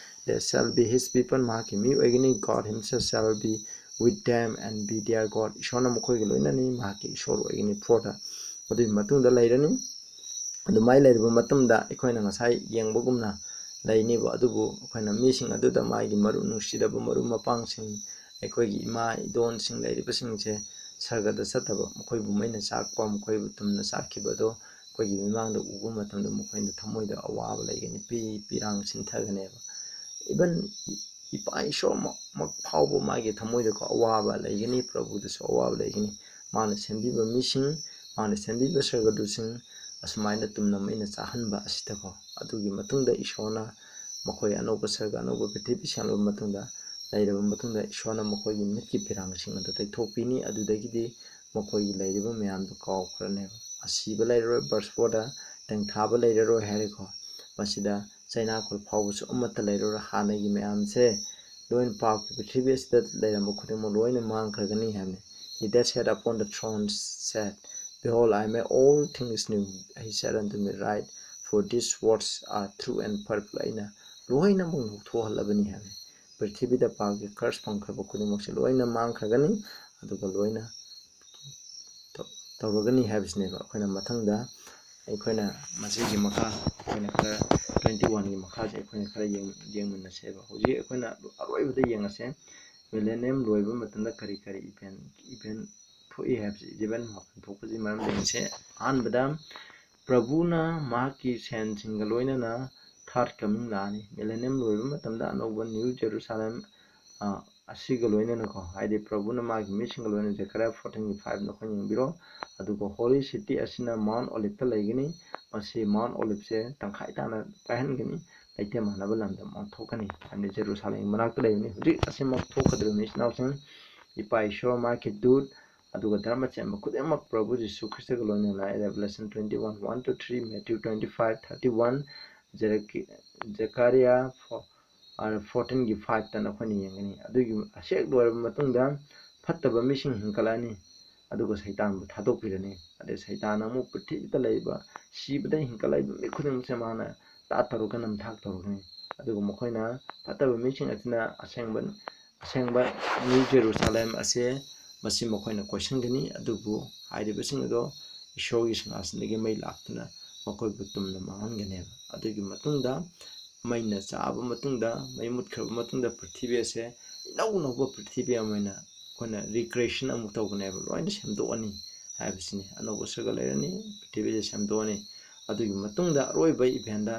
"They shall be his people." ꯃꯍꯥꯛꯀꯤ ꯃꯤ ꯑꯣꯏꯒꯅꯤ꯫ "God himself shall be with them and be their God." ꯏꯁꯣꯔꯅ ꯃꯈꯣꯏꯒ ꯂꯣꯏꯅꯅꯤ꯫ ꯃꯍꯥꯛꯀꯤ ꯏꯁꯣꯔ ꯑꯣꯏꯒꯅꯤ꯫ Fourꯗ ꯑꯗꯨꯒꯤ ꯃꯇꯨꯡꯗ ꯂꯩꯔꯅꯤ꯫ ꯑꯗꯨꯃꯥꯏꯅ ꯂꯩꯔꯕ ꯃꯇꯨꯡꯗ ꯑꯩꯈꯣꯏꯅ ꯉꯁꯥꯏ ꯌꯦꯡꯕꯒꯨꯝꯅ ꯂꯩꯅꯤꯕ꯫ ꯑꯗꯨꯕꯨ ꯑꯩꯈꯣꯏꯅ ꯃꯤꯁꯤꯡ ꯑꯗꯨꯗ ꯃꯥꯒꯤ ꯃꯔꯨꯞ, ꯅꯨꯡꯁꯤꯔꯕ ꯃꯔꯨꯞ ꯃꯄꯥꯡꯁꯤꯡ, ꯑꯩꯈꯣꯏꯒꯤ ꯏꯃꯥ ꯏꯗꯣꯟꯁꯤꯡ ꯂꯩꯔꯤꯕꯁꯤꯡꯁꯦ ꯁꯔꯒꯗ ꯆꯠꯇꯕ, ꯃꯈꯣꯏꯕꯨ ꯃꯩꯅ ꯆꯥꯛꯄ, ꯃꯈꯣꯏꯕꯨ ꯇꯨꯝꯅ ꯆꯥꯛꯈꯤꯕꯗꯣ ꯑꯩꯈꯣꯏꯒꯤ ꯃꯤꯠꯃꯥꯡꯗ ꯎꯕ ꯃꯇꯝꯗ ꯃꯈꯣꯏꯅ ꯊꯃꯣꯏꯗ ꯑꯋꯥꯕ ꯂꯩꯒꯅꯤ, ꯄꯤ ꯄꯤꯔꯥꯡ ꯁꯤꯟꯊꯒꯅꯦꯕ꯫ Even ꯏꯄꯥ ꯏꯁꯣꯔꯃꯛ ꯐꯥꯎꯕ ꯃꯥꯒꯤ ꯊꯃꯣꯏꯗꯀꯣ ꯑꯋꯥꯕ ꯂꯩꯒꯅꯤ, ꯄ꯭ꯔꯚꯨꯗꯁꯨ ꯑꯋꯥꯕ ꯂꯩꯒꯅꯤ꯫ ꯃꯥꯅ ꯁꯦꯝꯕꯤꯕ ꯃꯤꯁꯤꯡ, ꯃꯥꯅ ꯁꯦꯝꯕꯤꯕ ꯁꯔꯒꯗꯨꯁꯤꯡ ꯑꯁꯨꯃꯥꯏꯅ ꯇꯨꯝꯅ ꯃꯩꯅ ꯆꯥꯍꯟꯕ ꯑꯁꯤꯗꯀꯣ, ꯑꯗꯨꯒꯤ ꯃꯇꯨꯡꯗ ꯏꯁꯣꯔꯅ ꯃꯈꯣꯏ ꯑꯅꯧꯕ ꯁꯔꯒ, ꯑꯅꯧꯕ ꯄ꯭ꯔꯤꯊꯤꯕꯤ ꯁꯦꯝꯂꯕ ꯃꯇꯨꯡꯗ, ꯂꯩꯔꯕ ꯃꯇꯨꯡꯗ ꯏꯁꯣꯔꯅ ꯃꯈꯣꯏꯒꯤ ꯃꯤꯠꯀꯤ ꯄꯤꯔꯥꯡꯁꯤꯡ ꯑꯗꯨ ꯇꯩꯊꯣꯛꯄꯤꯅꯤ꯫ ꯑꯗꯨꯗꯒꯤꯗꯤ ꯃꯈꯣꯏꯒꯤ ꯂꯩꯔꯤꯕ ꯃꯌꯥꯝꯗꯨ ꯀꯥꯎꯈ꯭ꯔꯅꯦꯕ꯫ ꯑꯁꯤꯕ ꯂꯩꯔꯔꯣꯏ, verse fourꯗ ꯇꯦꯡꯊꯥꯕ ꯂꯩꯔꯔꯣꯏ ꯍꯥꯏꯔꯦꯀꯣ꯫ ꯃꯁꯤꯗ ꯆꯩꯅꯥꯈꯣꯜ ꯐꯥꯎꯕꯁꯨ ꯑꯃꯠꯇ ꯂꯩꯔꯔꯣꯏ꯫ ꯍꯥꯟꯅꯒꯤ ꯃꯌꯥꯝꯁꯦ ꯂꯣꯏꯅ, ꯄꯥꯞꯀꯤ ꯄ꯭ꯔꯤꯊꯤꯕꯤ ꯑꯁꯤꯗ ꯂꯩꯔꯝꯕ ꯈꯨꯗꯤꯡꯃꯛ ꯂꯣꯏꯅ ꯃꯥꯡꯈ꯭ꯔꯒꯅꯤ ꯍꯥꯏꯕꯅꯤ꯫ He that sat upon the throne said, "Behold, I make all things new." He said unto me, "Write, for these words are true and perfect." ꯑꯩꯅ ꯂꯣꯏꯅꯃꯛ ꯂꯧꯊꯣꯛꯍꯜꯂꯕꯅꯤ ꯍꯥꯏꯕꯅꯤ꯫ ꯄ꯭ꯔꯤꯊꯤꯕꯤꯗ ꯄꯥꯞꯀꯤ curse ꯐꯪꯈ꯭ꯔꯕ ꯈꯨꯗꯤꯡꯃꯛꯁꯦ ꯂꯣꯏꯅ ꯃꯥꯡꯈ꯭ꯔꯒꯅꯤ, ꯑꯗꯨꯒ ꯂꯣꯏꯅ ꯇꯧ-, ꯇꯧꯔꯒꯅꯤ ꯍꯥꯏꯕꯁꯤꯅꯦꯕ꯫ ꯑꯩꯈꯣꯏꯅ ꯃꯊꯪꯗ ꯑꯩꯈꯣꯏꯅ ꯃꯁꯤꯒꯤ ꯃꯈꯥ ꯑꯩꯈꯣꯏꯅ ꯈꯔ, twenty oneꯒꯤ ꯃꯈꯥꯁꯦ ꯑꯩꯈꯣꯏꯅ ꯈꯔ ꯌꯦꯡ-, ꯌꯦꯡꯃꯤꯟꯅꯁꯦꯕ꯫ ꯍꯧꯖꯤꯛ ꯑꯩꯈꯣꯏꯅ ꯑꯔꯣꯏꯕꯗ ꯌꯦꯡꯉꯁꯦ, millennium ꯂꯣꯏꯕ ꯃꯇꯝꯗ ꯀꯔꯤ ꯀꯔꯤ event, event ꯊꯣꯛꯏ ꯍꯥꯏꯕꯁꯤ, event ꯃꯥꯄꯟ ꯊꯣꯛꯄꯁꯤ ꯃꯔꯝ ꯌꯦꯡꯁꯦ꯫ ꯑꯍꯥꯟꯕꯗ, ꯄ꯭ꯔꯚꯨꯅ ꯃꯍꯥꯛꯀꯤ ꯁꯦꯟꯁꯤꯡꯒ ꯂꯣꯏꯅꯅ third coming ꯂꯥꯛꯑꯅꯤ꯫ Millennium ꯂꯣꯏꯕ ꯃꯇꯝꯗ ꯑꯅꯧꯕ New Jerusalem, ꯑ, ꯑꯁꯤꯒ ꯂꯣꯏꯅꯅꯀꯣ, ꯍꯥꯏꯗꯤ ꯄ꯭ꯔꯚꯨꯅ ꯃꯥꯒꯤ ꯃꯤꯁꯤꯡꯒ ꯂꯣꯏꯅꯅ ꯖꯦꯀꯔꯤꯌꯥ fourteen ꯒꯤ five ꯅꯈꯣꯏꯅ ꯌꯦꯡꯕꯤꯔꯣ꯫ ꯑꯗꯨꯒ holy city ꯑꯁꯤꯅ Mount Olive ꯇ ꯂꯩꯒꯅꯤ꯫ ꯃꯁꯤ Mount Olive ꯁꯦ ꯇꯪꯈꯥꯏ ꯇꯥꯅ ꯀꯥꯏꯍꯟꯒꯅꯤ, ꯂꯩꯇꯦꯝ ꯃꯥꯟꯅꯕ ꯂꯝꯗ ꯑꯣꯟꯊꯣꯛꯀꯅꯤ, ꯍꯥꯏꯕꯗꯤ ꯖꯦꯔꯨꯁꯥꯂꯦꯝꯒꯤ ꯃꯅꯥꯛꯇ ꯂꯩꯕꯅꯤ꯫ ꯍꯧꯖꯤꯛ ꯑꯁꯤꯃꯛ ꯊꯣꯛꯀꯗꯧꯔꯤꯕꯅꯤ, ꯏꯆꯤꯟ ꯏꯅꯥꯎꯁꯤꯡ꯫ ꯏꯄꯥ ꯏꯁꯣꯔ, ꯃꯍꯥꯛꯀꯤ ꯗꯨꯠ, ꯑꯗꯨꯒ ꯙꯔꯃ ꯆꯦꯟꯕ ꯈꯨꯗꯤꯡꯃꯛ ꯄ꯭ꯔꯚꯨ ꯖꯤꯁꯨ ꯈ꯭ꯔꯤꯁꯇꯒ ꯂꯣꯏꯅꯅ, Revelation twenty one, one to three, Matthew twenty five, thirty one, ꯖꯦꯀꯔꯤꯌꯥ fourteen ꯒꯤ five ꯇ ꯅꯈꯣꯏꯅ ꯌꯦꯡꯒꯅꯤ꯫ ꯑꯗꯨꯒꯤ ꯑꯁꯦꯛ ꯂꯣꯏꯔꯕ ꯃꯇꯨꯡꯗ ꯐꯠꯇꯕ ꯃꯤꯁꯤꯡ ꯍꯦꯟꯒꯠꯂꯛꯑꯅꯤ, ꯑꯗꯨꯒ ꯁꯩꯇꯥꯟꯕꯨ ꯊꯥꯗꯣꯛꯄꯤꯔꯅꯤ꯫ ꯑꯗꯩ ꯁꯩꯇꯥꯟ ꯑꯃꯨꯛ ꯄ꯭ꯔꯤꯊꯤꯕꯤꯗ ꯂꯩꯕ, ꯁꯤꯕꯗ ꯍꯦꯟꯒꯠꯂꯛꯏꯕ ꯃꯤ ꯈꯨꯗꯤꯡꯃꯛꯁꯦ ꯃꯥꯅ ꯇꯥꯠ ꯇꯧꯔꯒ ꯅꯝꯊꯥꯛ ꯇꯧꯔꯒꯅꯤ꯫ ꯑꯗꯨꯒ ꯃꯈꯣꯏꯅ, ꯐꯠꯇꯕ ꯃꯤꯁꯤꯡ ꯑꯁꯤꯅ ꯑꯁꯦꯡꯕ, ꯑꯁꯦꯡꯕ ꯅ꯭ꯌꯨ ꯖꯦꯔꯨꯁꯥꯂꯦꯝ ꯑꯁꯦ, ꯃꯁꯤ ꯃꯈꯣꯏꯅ ꯀꯣꯏꯁꯟꯒꯅꯤ꯫ ꯑꯗꯨꯕꯨ ꯍꯥꯏꯔꯤꯕꯁꯤꯡ ꯑꯗꯣ ꯏꯁꯣꯔꯒꯤ ꯁꯤꯡꯍꯥꯁꯟꯗꯒꯤ ꯃꯩ ꯂꯥꯛꯇꯨꯅ ꯃꯈꯣꯏꯕꯨ ꯇꯨꯝꯅ ꯃꯥꯡꯍꯟꯒꯅꯦꯕ꯫ ꯑꯗꯨꯒꯤ ꯃꯇꯨꯡꯗ, ꯃꯩꯅ ꯆꯥꯕ ꯃꯇꯨꯡꯗ, ꯃꯩ ꯃꯨꯠꯈ꯭ꯔꯕ ꯃꯇꯨꯡꯗ, ꯄ꯭ꯔꯤꯊꯤꯕꯤ ꯑꯁꯦ ꯏꯅꯧ ꯅꯧꯕ ꯄ꯭ꯔꯤꯊꯤꯕꯤ ꯑꯃ ꯑꯣꯏꯅ ꯑꯩꯈꯣꯏꯅ recreation ꯑꯃꯨꯛ ꯇꯧꯒꯅꯦꯕ, ꯂꯣꯏꯅ ꯁꯦꯝꯗꯣꯛꯑꯅꯤ ꯍꯥꯏꯕꯁꯤꯅꯤ꯫ ꯑꯅꯧꯕ ꯁꯔꯒ ꯂꯩꯔꯅꯤ, ꯄ꯭ꯔꯤꯊꯤꯕꯤꯁꯦ ꯁꯦꯝꯗꯣꯛꯑꯅꯤ꯫ ꯑꯗꯨꯒꯤ ꯃꯇꯨꯡꯗ ꯑꯔꯣꯏꯕ event ꯗ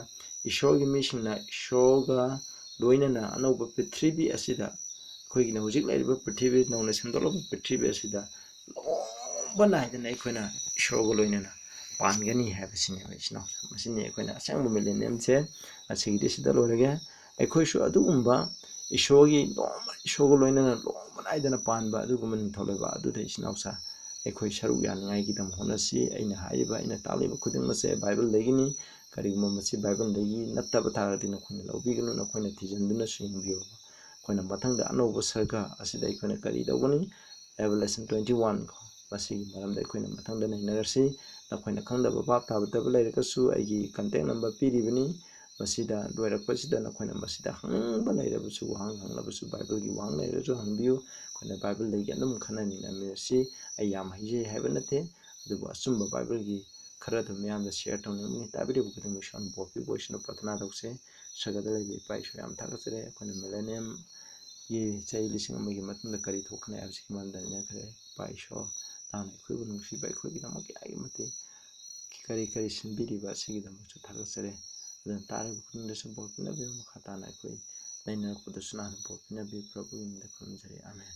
ꯏꯁꯣꯔꯒꯤ ꯃꯤꯁꯤꯡꯅ ꯏꯁꯣꯔꯒ ꯂꯣꯏꯅꯅ ꯑꯅꯧꯕ ꯄ꯭ꯔꯤꯊꯤꯕꯤ ꯑꯁꯤꯗ, ꯑꯩꯈꯣꯏꯒꯤꯅ ꯍꯧꯖꯤꯛ ꯂꯩꯔꯤꯕ ꯄ꯭ꯔꯤꯊꯤꯕꯤ, ꯅꯧꯅ ꯁꯦꯝꯗꯣꯛꯂꯕ ꯄ꯭ꯔꯤꯊꯤꯕꯤ ꯑꯁꯤꯗ ꯂꯣꯝꯕ ꯅꯥꯏꯗꯅ ꯑꯩꯈꯣꯏꯅ ꯏꯁꯣꯔꯒ ꯂꯣꯏꯅꯅ ꯄꯥꯟꯒꯅꯤ ꯍꯥꯏꯕꯁꯤꯅꯦꯕ, ꯏꯆꯤꯟ ꯏꯅꯥꯎꯁꯤꯡ꯫ ꯃꯁꯤꯅꯤ ꯑꯩꯈꯣꯏꯅ ꯑꯁꯦꯡꯕ millennium ꯁꯦ꯫ ꯉꯁꯤꯒꯤꯗꯤ ꯁꯤꯗ ꯂꯣꯏꯔꯒꯦ꯫ ꯑꯩꯈꯣꯏꯁꯨ ꯑꯗꯨꯒꯨꯝꯕ ꯏꯁꯣꯔꯒꯤ ꯅꯣꯡꯃ ꯏꯁꯣꯔꯒ ꯂꯣꯏꯅꯅ ꯂꯣꯝꯕ ꯅꯥꯏꯗꯅ ꯄꯥꯟꯕ ꯑꯗꯨꯒꯨꯝꯕ ꯅꯤꯡꯊꯧ ꯂꯩꯕꯥꯛ ꯑꯗꯨꯗ ꯏꯆꯤꯟ ꯏꯅꯥꯎꯁꯥ ꯑꯩꯈꯣꯏ ꯁꯔꯨꯛ ꯌꯥꯅꯤꯡꯉꯥꯏꯒꯤꯗꯃꯛ ꯍꯣꯠꯅꯁꯤ꯫ ꯑꯩꯅ ꯍꯥꯏꯔꯤꯕ, ꯑꯩꯅ ꯇꯥꯛꯂꯤꯕ ꯈꯨꯗꯤꯡꯃꯛꯁꯦ ꯕꯥꯏꯕꯜꯗꯒꯤꯅꯤ꯫ ꯀꯔꯤꯒꯨꯝꯕ ꯃꯁꯤ ꯕꯥꯏꯕꯜꯗꯒꯤ ꯅꯠꯇꯕ ꯇꯥꯔꯒꯗꯤ ꯅꯈꯣꯏꯅ ꯂꯧꯕꯤꯒꯅꯨ, ꯅꯈꯣꯏꯅ ꯊꯤꯖꯤꯟꯗꯨꯅꯁꯨ ꯌꯦꯡꯕꯤꯌꯨ꯫ ꯑꯩꯈꯣꯏꯅ ꯃꯊꯪꯗ ꯑꯅꯧꯕ ꯁꯔꯒ ꯑꯁꯤꯗ ꯑꯩꯈꯣꯏꯅ ꯀꯔꯤ ꯇꯧꯒꯅꯤ? Revelation twenty one ꯀꯣ, ꯃꯁꯤꯒꯤ ꯃꯔꯝꯗ ꯑꯩꯈꯣꯏꯅ ꯃꯊꯪꯗ ꯅꯩꯅꯔꯁꯤ꯫ ꯅꯈꯣꯏꯅ ꯈꯪꯗꯕ, ꯚꯥꯞ ꯇꯥꯕꯗꯕ ꯂꯩꯔꯒꯁꯨ ꯑꯩꯒꯤ contact number ꯄꯤꯔꯤꯕꯅꯤ꯫ ꯃꯁꯤꯗ ꯂꯣꯏꯔꯛꯄꯁꯤꯗ ꯅꯈꯣꯏꯅ ꯃꯁꯤꯗ ꯍꯪꯅꯤꯡꯕ ꯂꯩꯔꯕꯁꯨ, ꯋꯥꯍꯪ ꯍꯪꯂꯕꯁꯨ, ꯕꯥꯏꯕꯜꯒꯤ ꯋꯥꯍꯪ ꯂꯩꯔꯒꯁꯨ ꯍꯪꯕꯤꯌꯨ꯫ ꯑꯩꯈꯣꯏꯅ ꯕꯥꯏꯕꯜꯗꯒꯤ ꯑꯗꯨꯝ ꯈꯟꯅ ꯅꯩꯅꯃꯤꯟꯅꯁꯤ꯫ ꯑꯩ ꯌꯥꯝ ꯍꯩꯖꯩ ꯍꯥꯏꯕ ꯅꯠꯇꯦ, ꯑꯗꯨꯕꯨ ꯑꯆꯨꯝꯕ ꯕꯥꯏꯕꯜꯒꯤ ꯈꯔ ꯑꯗꯨꯝ ꯃꯤꯌꯥꯝꯗ share ꯇꯧꯅꯤꯡꯕꯅꯤ꯫ ꯇꯥꯕꯤꯔꯤꯕ ꯈꯨꯗꯤꯡꯃꯛ ꯏꯁꯣꯔꯅ ꯕꯣꯔ ꯄꯤꯕ ꯑꯣꯏꯁꯅꯨ꯫ ꯄ꯭ꯔꯥꯊꯅꯥ ꯇꯧꯁꯦ꯫ ꯁꯔꯒꯗ ꯂꯩꯕ ꯏꯄꯥ ꯏꯁꯣꯔ, ꯌꯥꯝ ꯊꯥꯒꯠꯆꯔꯦ꯫ ꯑꯩꯈꯣꯏꯅ millennium ꯒꯤ ꯆꯍꯤ ꯂꯤꯁꯤꯡ ꯑꯃꯒꯤ ꯃꯇꯨꯡꯗ ꯀꯔꯤ ꯊꯣꯛꯀꯅꯤ ꯍꯥꯏꯕꯁꯤꯒꯤ ꯃꯔꯝꯗ ꯅꯩꯅꯈ꯭ꯔꯦ꯫ ꯏꯄꯥ ꯏꯁꯣꯔ, ꯅꯍꯥꯛꯅ ꯑꯩꯈꯣꯏꯕꯨ ꯅꯨꯡꯁꯤꯕ, ꯑꯩꯈꯣꯏꯒꯤꯗꯃꯛ ꯀꯌꯥꯒꯤ ꯃꯇꯤꯛ ꯀꯔꯤ ꯀꯔꯤ ꯁꯤꯟꯕꯤꯔꯤꯕ ꯑꯁꯤꯒꯤꯗꯃꯛꯁꯨ ꯊꯥꯒꯠꯆꯔꯤ꯫ ꯑꯗꯨꯅ ꯇꯥꯔꯤꯕ ꯈꯨꯗꯤꯡꯗꯁꯨ ꯕꯣꯔ ꯄꯤꯅꯕꯤꯌꯨ꯫ ꯃꯈꯥ ꯇꯥꯅ ꯑꯩꯈꯣꯏ ꯂꯩꯅꯔꯛꯄꯗꯁꯨ ꯅꯥꯟꯅ ꯄꯣꯛꯄꯤꯅꯕꯤꯌꯨ꯫ ꯄ꯭ꯔꯚꯨꯒꯤ ꯃꯤꯡꯗ ꯈꯨꯔꯨꯝꯖꯔꯤ꯫ ꯑꯥꯃꯦꯟ꯫